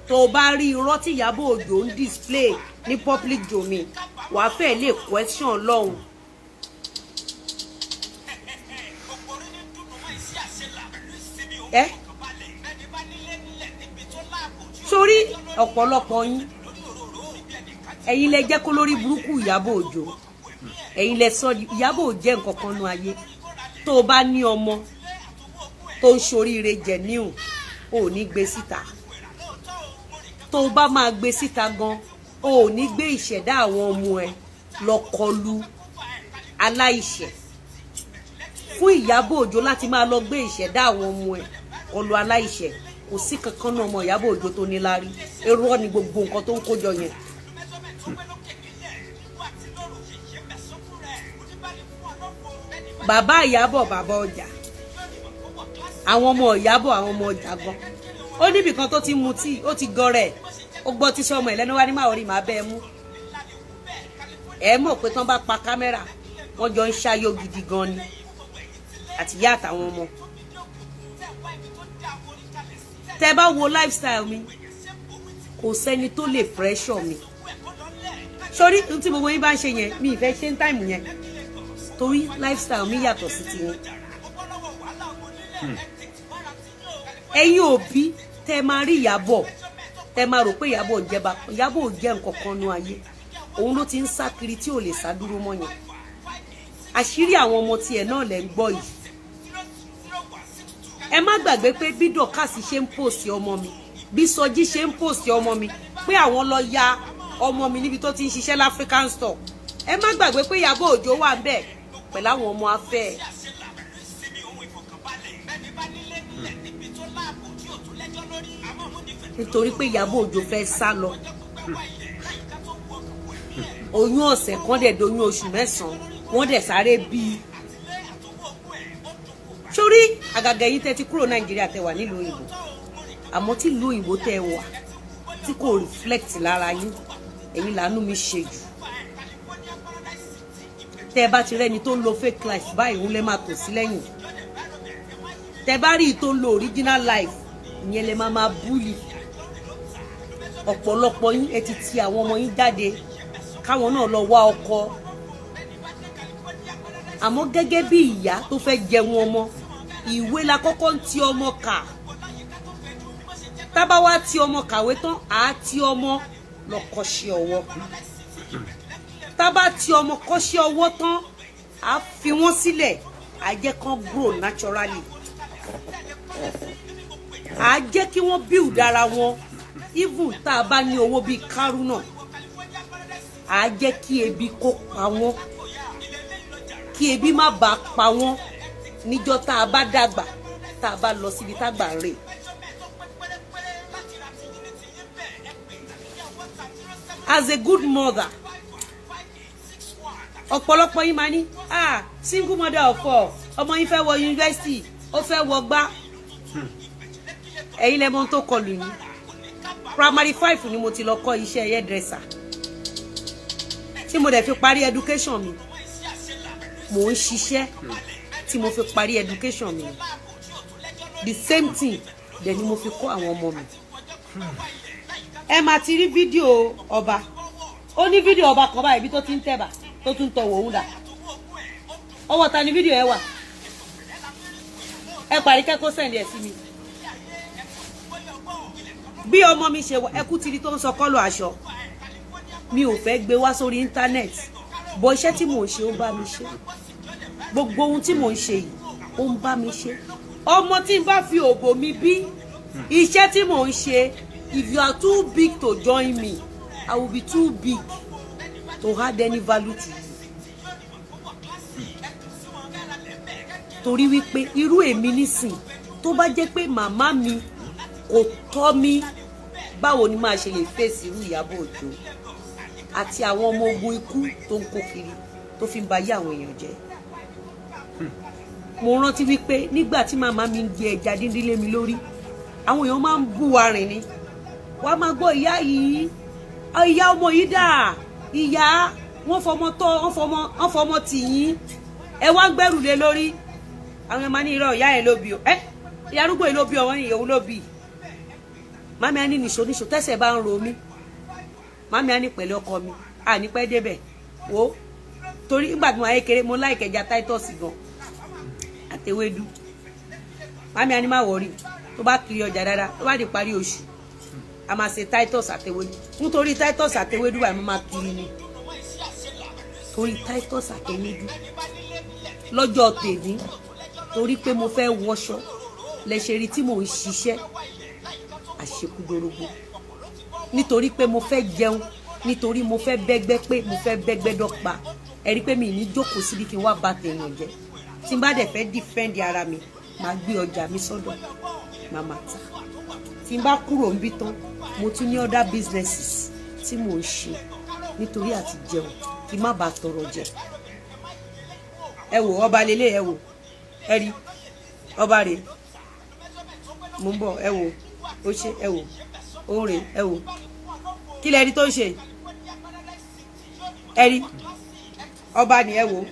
tó o bá rí irọ́ tí Ìyábọ̀ Òjó ń display ní public domain, wàá fẹ́ lè question Ọlọ́run. Ẹ sórí ọ̀pọ̀lọpọ̀ yín, ẹ̀yin lẹ jẹ́ kó lórí burúkú Ìyábọ̀ Òjó, ẹ̀yin lẹ sọ Ìyábọ̀ Òjó jẹ́ nǹkan kan nú ayé. Tó o bá ní ọmọ tó ń ṣoríire jẹ̀níù, ò ní gbé síta. Tó o bá máa gbé síta gan, o ò ní gbé ìṣẹ̀dá àwọn ọmọ ẹ lọ kọlu aláìṣẹ̀. Fún Ìyábọ̀ Òjó láti máa lọ gbé ìṣẹ̀dá àwọn ọmọ ẹ kọlu aláìṣẹ̀, kò sí kankan náà ọmọ Ìyábọ̀ Òjó tó ní láárí. Irọ́ ni gbogbo nǹkan tó ń kójọ yẹn. Bàbá Ìyábọ̀ bàbá ọjà, àwọn ọmọ Ìyábọ̀ àwọn ọmọ ọjà gan. Ó níbì kan tó ti mutí, ó ti gan rẹ̀, ó gbọ́ tí sọmọ ẹ̀ lẹ́nu wá ní máa rí màá bẹ́ẹ̀ mú. Ẹ mọ̀ pé tán bá pa kámẹ́rà, wọ́n jọ ń ṣayó gidi gan ni, àtìyá àtàwọn ọmọ. Tẹ bá wo lifestyle mi, kò sẹ́ni tó lè pressure mi. Sórí tí gbogbo yín bá ń ṣe yẹn, mi ì fẹ́ ṣe ń táìmù yẹn, torí lifestyle mi yàtọ̀ sí tiyín. Ẹ̀yin òbí tẹ máa rí Ìyábọ̀, tẹ máa rò pé Ìyábọ̀ jẹ́ bá Ìyábọ̀ jẹ́ nǹkan kan nú ayé, òun ló ti ń sá kiri tí ò lè sá dúró mọ́ yẹn. Àṣírí àwọn ọmọ tiẹ̀ náà lẹ̀ ń gbọ́ yìí. Ẹ má gbàgbé pé bí Dorcas ṣe ń pòsì ọmọ mi, bí Sọjí ṣe ń pòsì ọmọ mi, pé àwọn lọ ya ọmọ mi níbi tó ti ń ṣiṣẹ́ l'African store. Ẹ má gbàgbé pé Ìyábọ̀ Òjó wà bẹ́ẹ̀ pẹ̀lú àwọn ọmọ afẹ́ ẹ̀. Nítorí pé Ìyábọ̀ Òjó fẹ́ sá lọ, oyún ọ̀sẹ̀ kan dẹ̀ doyún oṣù mẹ́sàn-án, wọ́n dẹ̀ sáré bí i. Sórí àgàgà yìí tẹ́ ti kúrò Nàìjíríà, tẹ́ wà nílùú òyìnbó, Àmọ́ tí ìlú òyìnbó tẹ́ ẹ wà tí kò reflect lára yín, ẹ̀yin làánú mi ṣe jù. Tẹ́ ẹ bá ti rẹ́ni tó ń lo fake life báyìí, òun lè máa tò sí lẹ́yìn. Tẹ́ bá rí i tó ń lo original life, ìyẹn lè máa máa bully. Ọ̀pọ̀lọpọ̀ yín, ẹ ti ti àwọn ọmọ yín jáde káwọn náà lọ wá ọkọ. Àmọ́ gẹ́gẹ́ bí ìyá tó fẹ́ jẹun ọmọ, ìwé la kọ́kọ́ ń ti ọmọ kà. Tábà wá ti ọmọ kàwé tán, àá ti ọmọ lọ kọ́ṣẹ́ ọwọ́. Tábà ti ọmọ kọ́ṣẹ́ ọwọ́ tán, àá fi wọ́n sílẹ̀, àá jẹ́ kán grow naturally, àá jẹ́ kí wọ́n build ara wọn. Even tá a bá ní owó bíi kárúnà, àá jẹ́ kí ebi kó pa wọ́n, kí ebi má bàa pa wọ́n níjọ́ tá a bá dàgbà, tá a bá lọ síbi tágbà ń rè. As a good mother, ọ̀pọ̀lọpọ̀ yín máa ní, "Ah, single mother of four, ọmọ yín fẹ́ wọ yunifásitì, ó fẹ́ wọ gbá." Ẹ̀yin lẹ́mọ tó kọlù yín. Primary 5 ni mo ti lọ kọ́ iṣẹ́ hairdresser tí mo dẹ̀ fi parí education mi. Mò ń ṣiṣẹ́ tí mo fi parí education mi. The same thing dẹ̀ ni mo fi kọ́ àwọn ọmọ mi. Ẹ máa ti rí fídíò ọba. Ó ní fídíò ọba kan báyìí, ibi tó ti ń tẹ̀bà, tó tún tọwọ́ òun dà. Ọwọ́ ta ni fídíò ẹ wà? Ẹ parí kẹ́kọ̀ọ́, send ẹ̀ sí mi. Bí ọmọ mi ṣe wà, ẹkú tiri tó ń sọ kọ́lọ̀ aṣọ. Mi ò fẹ́ gbé wá sórí íńtánẹ́ẹ̀tì bọ́. Iṣẹ́ tí mò ń ṣe, ó ń bá mi ṣe. Gbogbo ohun tí mò ń ṣe yìí, ó ń bá mi ṣe. Ọmọ tí n bá fi òbò mi bí, iṣẹ́ tí mò ń ṣe, if you are too big to join me, I will be too big to add any value to you. Torí wípé irú èmi nísìn, tó bá jẹ́ pé màmá mi kò tọ́ mi, báwo ni máa ṣe lè fèsì irú Ìyábọ̀ Òjó àti àwọn ọmọ ogun ikú tó ń kó kiri, tó fi ń ba ayé àwọn èèyàn jẹ́? Mo rántí wípé nígbà tí màmá mi ń gbé ẹja díndín lé mi lórí, àwọn èèyàn máa ń bú wa rìn ni. Wàá máa gbọ́, "Ìyá yìí, ìyá ọmọ yìí dà, ìyá wọ́n fọmọ tọ́, wọ́n fọmọ tì yín, ẹ wá ń gbẹ́rù lé lórí." Àwọn ọmọ ní, "Irọ́, ìyá yẹn ló bí o. Ẹ ìyá arúgbó yìí ló bí ọmọ yìí, òun ló bí." Màmí á ní, "Nìṣó, nìṣó." Tẹ́sẹ̀ bá ń ro mí, màmí á ní, "Pẹ̀lú ọkọ mi, à ní pẹ́ débẹ̀ wo." Torí nígbà tí mo ayé kéré, mo like ẹja Titus gan àtẹwédú. Màmí á ní, "Má worry, tó bá kiri ọjà dáadáa, tó bá di parí oṣù, a máa ṣe Titus àtẹwédú." Nítorí Titus àtẹwédú báyìí, mo máa kiri ni, torí Titus àtẹwédú. Lọ́jọ́ tèmi, torí pé mo fẹ́ wọṣọ lẹ́sẹ̀ rí tí mò ń ṣiṣẹ́ àṣekúdorógbó, nítorí pé mo fẹ́ jẹun, nítorí mo fẹ́ bẹ́gbẹ́ pé mo fẹ́ bẹ́gbẹ́ dọ́gba. Ẹ rí pé mi ní jókòó síbi kí n wá ba tèèyàn jẹ́. Tí n bá dẹ̀ fẹ́ defend ara mi, màá gbé ọjà mi sọ́dọ̀, màá máa tà. Tí n bá kúrò níbí tán, mo tún ní other businesses tí mò ń ṣe nítorí àti jẹun, kí n má bàa tọrọ jẹ. Ẹ wò ọba lélẹ̀, ẹ wò, ẹ rí ọba rè. Mo ń bọ̀. Ẹ wò ó ṣe, ẹ wò ó rè, ẹ wò kí lẹ rí tó ń ṣe. Ẹ rí ọba ni, ẹ wò,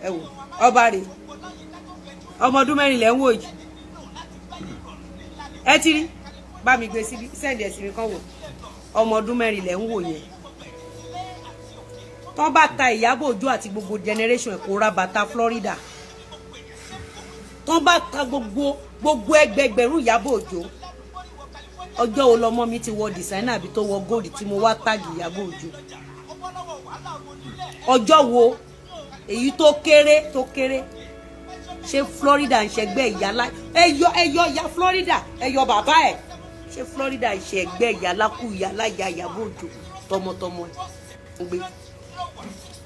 ẹ wò ọba rè. Ọmọ ọdún 4 lẹ ń wò yìí. Ẹ ti rí, bá mi gbé síbi, send ẹ̀ sí mi kán wò. Ọmọ ọdún 4 lẹ ń wò yẹn. Tán bá ta Ìyábọ̀ Òjó àti gbogbo generation ẹ̀, kó ra bàtà Florida. Tán bá ta gbogbo ẹgbẹgbẹ̀rún Ìyábọ̀ Òjó, ọjọ́ wo lọmọ mi ti wọ designer àbí tó wọ gold tí mo wá tag Ìyábọ̀ Òjó? Ọjọ́ wo? Èyí tó kéré, tó kéré, ṣé Florida ń ṣẹgbẹ́ ìyálà? Ẹyọ, ẹyọ ìyá Florida, ẹyọ bàbá ẹ. Ṣé Florida ń ṣẹgbẹ́ ìyálà kú ìyálà ìyá Ìyábọ̀ Òjó tọmọtọmọ ẹ ń gbé?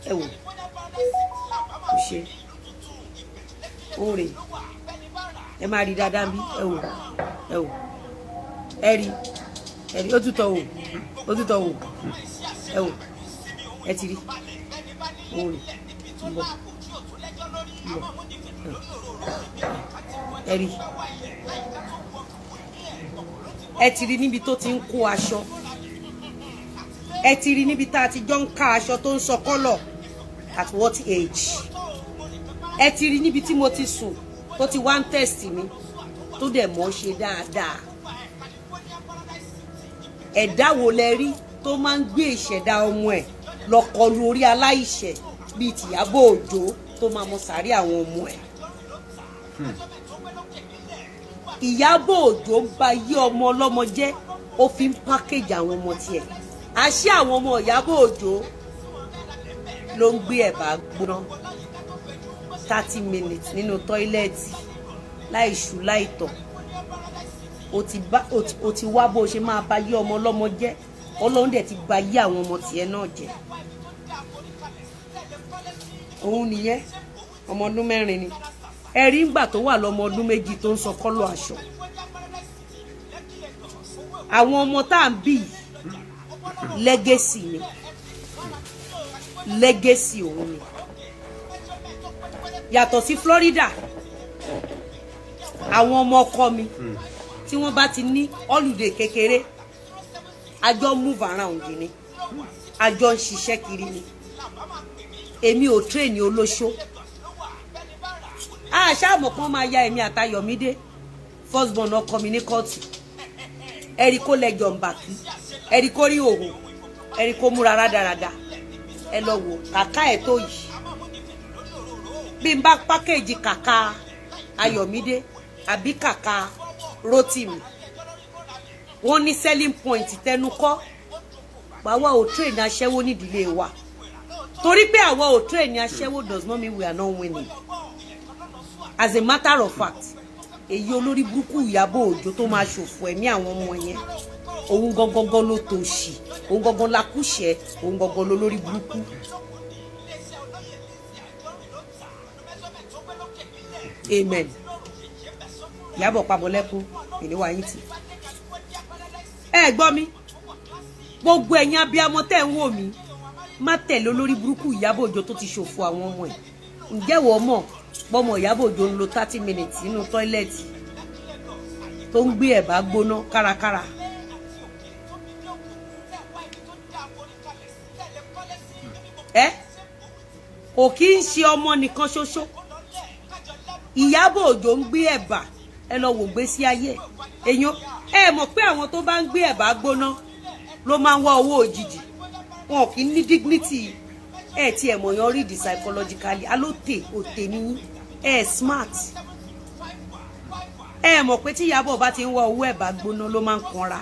Ẹ wò ó ṣe ó rè. Ẹ máa rí dáadáa bí. Ẹ wò, ẹ wò, ẹ rí, ẹ rí. Ó tún tọ wò, ó tún tọ wò. Ẹ wò, ẹ ti rí, ó rè. Ń bọ̀, ń bọ̀. Ẹ rí. Ẹ ti rí níbi tó ti ń kó aṣọ, ẹ ti rí níbi tá a ti jọ ń ká aṣọ tó ń sọ colour. At what age? Ẹ ti rí níbi tí mo ti sùn tó ti wá ń test mi, tó dẹ̀ mọ́ ṣe dáadáa. Ẹ̀dá wo lẹ rí tó máa ń gbé ìṣẹ̀dá ọmọ ẹ̀ lọ kọlu orí aláìṣẹ̀ bíi tìyábọ̀ Òjó, tó máa mọ sàárè àwọn ọmọ ẹ̀? Ìyábọ̀ Òjó ń ba yí ọmọ ọlọ́mọ jẹ́, ó fi ń package àwọn ọmọ tiẹ̀. Àṣé àwọn ọmọ Ìyábọ̀ Òjó ló ń gbé ẹ̀bà gbóná 30 minutes nínú toilet láì ṣù láì tọ̀. O ti wá bó o ṣe máa ba yí ọmọ ọlọ́mọ jẹ́. Ọlọ́run dẹ̀ ti ba yí àwọn ọmọ tiẹ̀ náà jẹ́. Òun nìyẹn, ọmọ ọdún 4 ni. Ẹ̀rí ńgbà tó wà lọ́mọ ọdún 2 tó ń sọ colour aṣọ. Àwọn ọmọ tá à ń bí yìí, legacy ni, legacy òun ni. Yàtọ̀ sí Florida, àwọn ọmọ ọkọ mi, tí wọ́n bá ti ní holiday kékeré, àjọ move around ni, àjọ ń ṣiṣẹ́ kiri ni. Èmi ò train olóṣó. Àṣà kan máa ya èmi àtayọ̀mídé, first born ọkọ mi, ní kóòtù. Ẹ̀rí kó lẹ́jọ̀ ń bàkí, ẹ̀rí kó rí òhò, ẹ̀rí kó múra rádaràda. Ẹ lọ wò kàkà ẹ̀ tó yìí. Bí n bá package kàkà Ayọ̀mídé àbí kàkà Rótìmí, wọ́n ní selling point. Tẹnu kọ́ pàwọ́ ò train aṣẹ́wó nídìílé wa, torí pé àwa ò train aṣẹ́wó does not mean we are not winning. As a matter of fact, èyí olórí burúkú Ìyábọ̀ Òjó tó máa ṣòfò ẹ̀mí àwọn ọmọ yẹn, òun gangan ló tòṣì, òun gangan la kúṣẹ̀, òun gangan ló lórí burúkú. Amen. Ìyábọ̀ pamọ́lẹ́kún ìníwá yín tì. Ẹ gbọ́ mi, gbogbo ẹ̀yin abiyamọ tẹ́ ń wò mí, má tẹ̀lé olórí burúkú Ìyábọ̀ Òjó tó ti ṣòfò àwọn ọmọ ẹ̀. Ǹjẹ́ wọ́n mọ̀ pọ́mọ Ìyábọ̀ Òjó ń lo 30 minutes nínú toilet, tó ń gbé ẹ̀bà gbóná kárakára? Ẹ kò kí ń ṣe ọmọ nìkan ṣoṣo. Ìyábọ̀ Òjó ń gbé ẹ̀bà, ẹ lọ wò gbé sí ayé èèyàn. Ẹ mọ̀ pé àwọn tó bá ń gbé ẹ̀bà gbóná ló máa ń wá owó òjijì, wọn kì í ní dignity. Ẹ tí ẹ mọ̀ yan read psychologically, alóte òtè níyìn, ẹ smart. Ẹ mọ̀ pé tí Ìyábọ̀ bá ti ń wá owó ẹ̀bà gbóná ló máa ń kanra.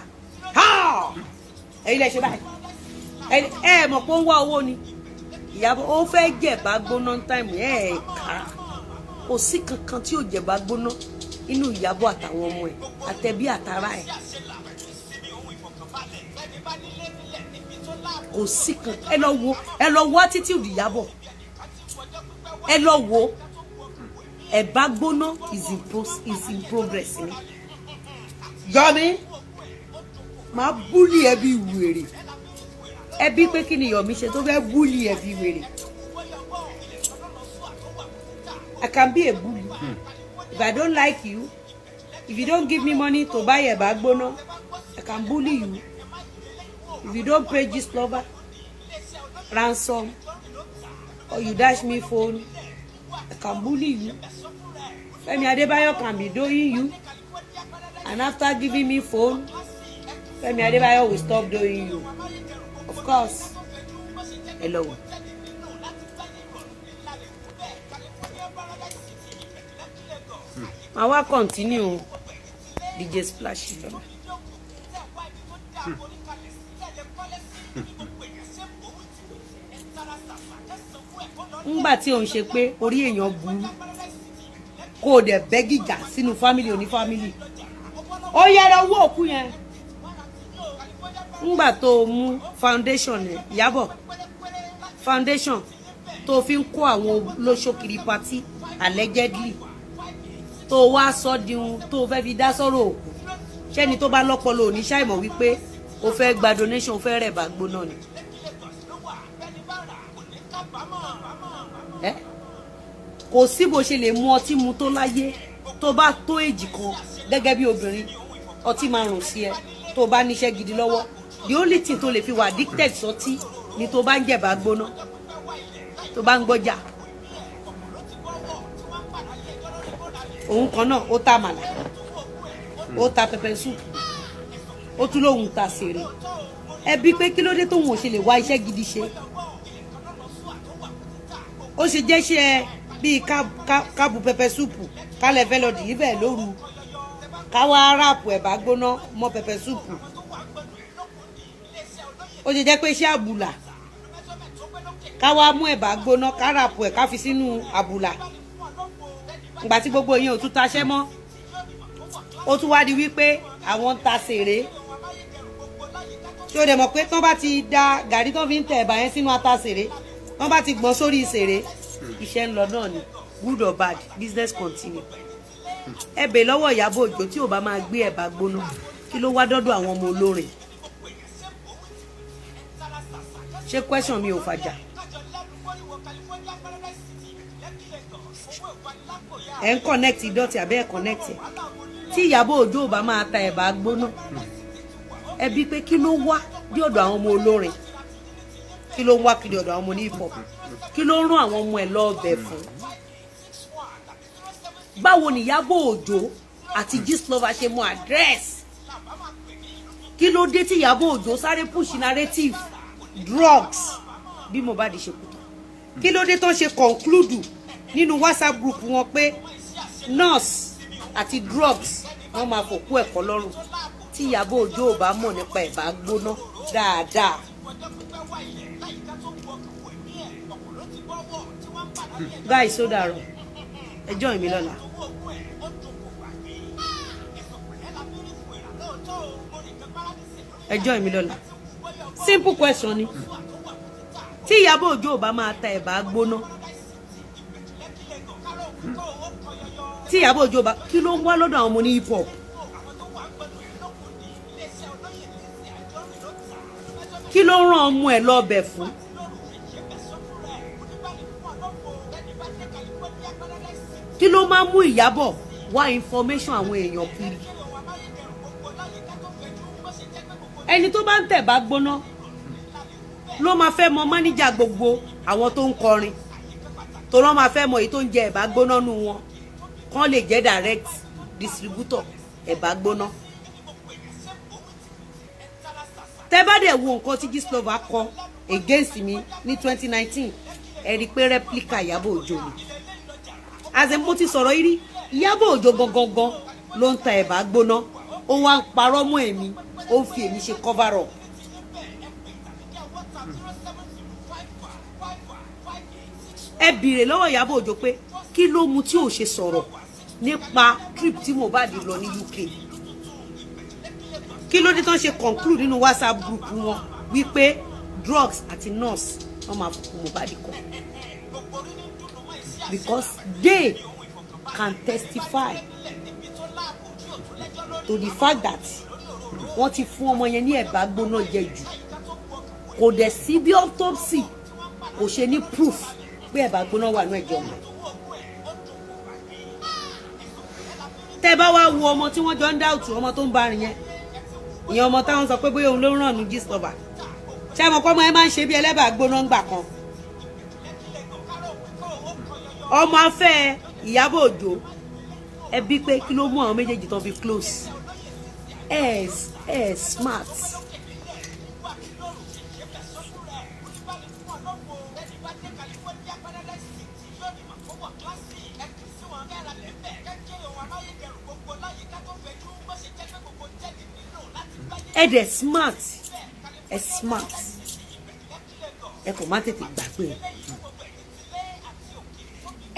Ẹ̀yin lẹ ṣe báyìí. Ẹ mọ̀ pé ó ń wá owó ni. Ìyábọ̀ ó fẹ́ jẹ̀bá gbóná time. Ẹ̀ ká kò sí kankan tí ò jẹ̀bá gbóná inú Ìyábọ̀ àtàwọn ọmọ ẹ̀, àtẹ̀bí àtàrà ẹ̀, kò sí kan. Ẹ lọ wo, ẹ lọ wo attitude Ìyábọ̀, ẹ lọ wo. Ẹ̀bá gbóná is in progress ni. Yọmi máa bully ẹbí wèrè ẹbí pé kí ni Yọmi ṣe tó fẹ́ bully ẹbí wèrè? I can be a bully if I don't like you. If you don't give me money to buy ẹ̀bá gbóná, I can bully you. If you don't pay Gistlover ransom or you dash me phone, I can bully you. Fẹ́mi Adébáyọ̀ can be doing you, and after giving me phone, Fẹ́mi Adébáyọ̀ will stop doing you, of course. Hello. Màá wá continue DJ Splash lọ́la. Ńgbà tí òun ṣe pé orí èèyàn burú, kó o dẹ̀ bẹ́ gìjà sínú family oní family, ó yẹra owó òkú yẹn. Ńgbà tó o mú foundation ẹ̀, Ìyábọ̀ foundation tó o fi ń kó àwọn olóṣó kiri party allegedly, tó o wá sọ di ohun tó o fẹ́ fi dá sọ́rọ̀ òkú, ṣẹ́ni tó bá lọ́pọlọ òní ṣàìmọ̀ wípé o fẹ́ gba donation, o fẹ́ rẹ̀ bá gbóná ni. Ẹ kò sí bó ṣe lè mu ọtí mu tó láyé, tó bá tó èjì kan gẹ́gẹ́ bí obìnrin, Ọtí máa rùn sí ẹ tó o bá níṣẹ́ gidi lọ́wọ́. The only thing tó lè fi wà addicted sọtí ni tó bá ń jẹ̀bà gbóná, tó bá ń gbọ́jà. Òun kan náà, ó ta àmàlà, ó ta pepper soup, ó tún lóun ta sèré. Ẹbí pé kí ló dé tóun ò ṣe lè wá iṣẹ́ gidi ṣe? Ó ṣe jẹ́ ṣe bíi kábù pepper soup, kálẹ̀ fẹ́ lọ dìíbẹ̀ lóru, káwá wrap ẹ̀bà gbóná mọ́ pepper soup. Ó ṣe jẹ́ pé iṣẹ́ àbùlà, káwá mú ẹ̀bà gbóná, ká wrap ẹ̀, ká fi sínú àbùlà. Ìgbà tí gbogbo yẹn ò tún taṣẹ́ mọ́, ó tún wá di wípé àwọn ń ta sèré. Tí o dẹ̀ mọ̀ pé tán bá ti da gàrí tán fi ń tẹ̀ ẹ̀bà yẹn sínú ata sèré, tán bá ti gbọ́n sórí sèré, iṣẹ́ ń lọ náà ni. Good or bad, business continue. Ẹ bè lọ́wọ́ Ìyábọ̀ Òjó, tí ò bá máa gbé ẹ̀bà gbóná, kí ló wá dọ́dọ̀ àwọn ọmọ olórin? Ṣé question mi ò fàjà? Ẹ ń connect dot àbẹ́ ẹ̀ connect ẹ̀? Tí Ìyábọ̀ Òjó ò bá máa ta ẹ̀bà gbóná, ẹ bí pé kí ló wá dé ọ̀dọ̀ àwọn ọmọ olórin? Kí ló ń wá kiri ọ̀dọ̀ àwọn ọmọ ní hip hop? Kí ló ń rán àwọn ọmọ ẹ̀ lọ́ọ̀bẹ̀ fún? Báwo ni Ìyábọ̀ Òjó àti Gistlover ṣe mọ address? Kí ló dé tí Ìyábọ̀ Òjó sáré push narrative drugs bí Mohbad ṣe kú tán? Kí ló dé tó ṣe conclude nínú WhatsApp group wọn pé nurse àti drugs wọ́n máa fòkú ẹ̀kọ́ lọ́rùn, tí Ìyábọ̀ Òjó ò bá mọ̀ nípa ẹ̀bà gbóná dáadáa? Guys, ó dàrọ, ẹ join mi lọ́la. Ẹ join mi lọ́la. Simple question ni: tí Ìyábọ̀ Òjó ò bá máa ta ẹ̀bà gbóná, tí Ìyábọ̀ Òjó bá, kí ló ń wá lọ́dọ̀ àwọn ọmọ ní hip hop? Kí ló ń rán ọmọ ẹ̀ lọ́bẹ̀ fún? Kí ló máa mú Ìyábọ̀ wá information àwọn èèyàn kiri? Ẹni tó bá ń tẹ̀ bá gbóná ló máa fẹ́ mọ máníjà gbogbo àwọn tó ń kọrin, tó lọ́ máa fẹ́ mọ èyí tó ń jẹ ẹ̀bà gbóná nù wọn, kán lè jẹ́ direct distributor ẹ̀bà gbóná. Tẹ́ bá dẹ̀ wo nǹkan tí Gistlover kọ against mi ní 2019, ẹ rí i pé replica Ìyábọ̀ Òjó ni. As in, mo ti sọ̀rọ̀ yìí rí, Ìyábọ̀ Òjó gangan ló ń ta ẹ̀bà gbóná, ó wá ń parọ́ mọ́ èmi, ó ń fi èmi ṣe cover up. Ẹ bìrè lọ́wọ́ Ìyábọ̀ Òjó pé kí ló mú tí ò ṣe sọ̀rọ̀ nípa trip tí Mohbad lọ ní UK? Kí ló dé tán ṣe conclude nínú WhatsApp group wọn wípé drugs àti nurse wọn máa fòkú Mohbad kọ? Because they can testify to the fact that wọ́n ti fún ọmọ yẹn ní ẹ̀bà gbóná jẹ jù. Kò dẹ̀ sí bí autopsy kò ṣe ní proof pé ẹ̀bà gbóná wà ní ẹ̀jẹ̀ ọmọ. Tẹ́ bá wá wo ọmọ tí wọ́n jọ ń dáùtù, ọmọ tó ń bá rìn yẹn, ìyẹn ọmọ táwọn sọ pé bóyá òun ló ń ràn ní Gistlover, ṣé àmọ́ kọ́ ọmọ ẹ máa ń ṣe bí ẹlẹ́bàá gbóná ń gbà kan? Ọmọ afẹ́ Ìyábọ̀ Òjó, ẹ bí pé kí ló mú àwọn méjèèjì tán fi close? Ẹ ẹ smart. Ẹ dẹ̀ smart, ẹ smart, ẹ kò má tètè gbàgbé.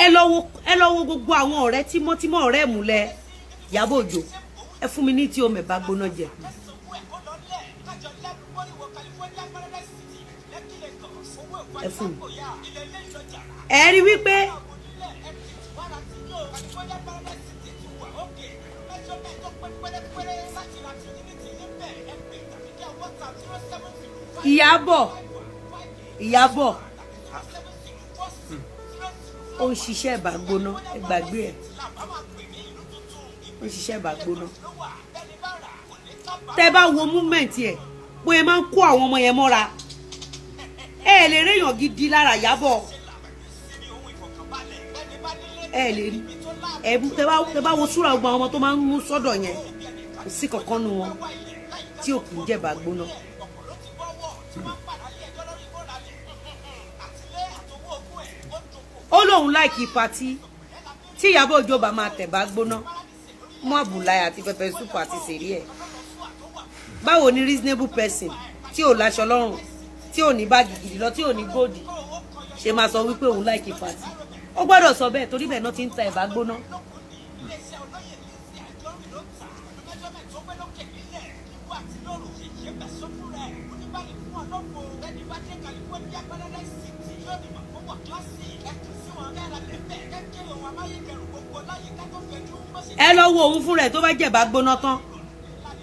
Ẹ lọ wo gbogbo àwọn ọ̀rẹ́ tímọ́tímọ́, ọ̀rẹ́ ìmùlẹ̀ Ìyábọ̀ Òjó. Ẹ fún mi ní tí omi bá gbóná jẹ. Ẹ fún mi. Ẹ rí wípé Ìyábọ̀ ó ń ṣiṣẹ́ ẹ̀bà gbóná, ẹ gbàgbé ẹ̀, ó ń ṣiṣẹ́ ẹ̀bà gbóná. Tẹ́ bá wo movement ẹ̀, bóyá máa ń kó àwọn ọmọ yẹn mọ́ra, ẹ lè réyàn gidi lára Ìyábọ̀, ẹ lè rí. Ẹ tẹ́ bá wo súra gbogbo àwọn ọmọ tó máa ń mú sọ́dọ̀ yẹn, kò sí kankan nu wọn tí ò kì í jẹ̀bà gbóná. Ó lóun like party. Tí Ìyábọ̀ Òjó bá máa tẹ̀bá gbóná mú àbùláyà àti pepper soup àti sèrí ẹ̀, báwo ni reasonable person tí ò láṣọ lọ́rùn, tí ò ní báàgì gidi lọ, tí ò ní gold, ṣe máa sọ wípé òun like party? Ó gbọ́dọ̀ sọ bẹ́ẹ̀, torí bẹ́ẹ̀ náà ti ń ta ẹ̀bá gbóná. Ẹ lọ wo òun fúnra ẹ̀, tó bá jẹ̀bá gbóná tán,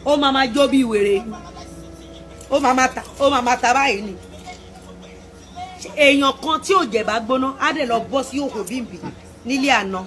ó máa máa jó bí wèrè, ó máa máa ta, ó máa máa ta báyìí ni. Èèyàn kan tí ò jẹ̀bá gbóná á dẹ̀ lọ bọ́ sí òkò bímbì nílé àná.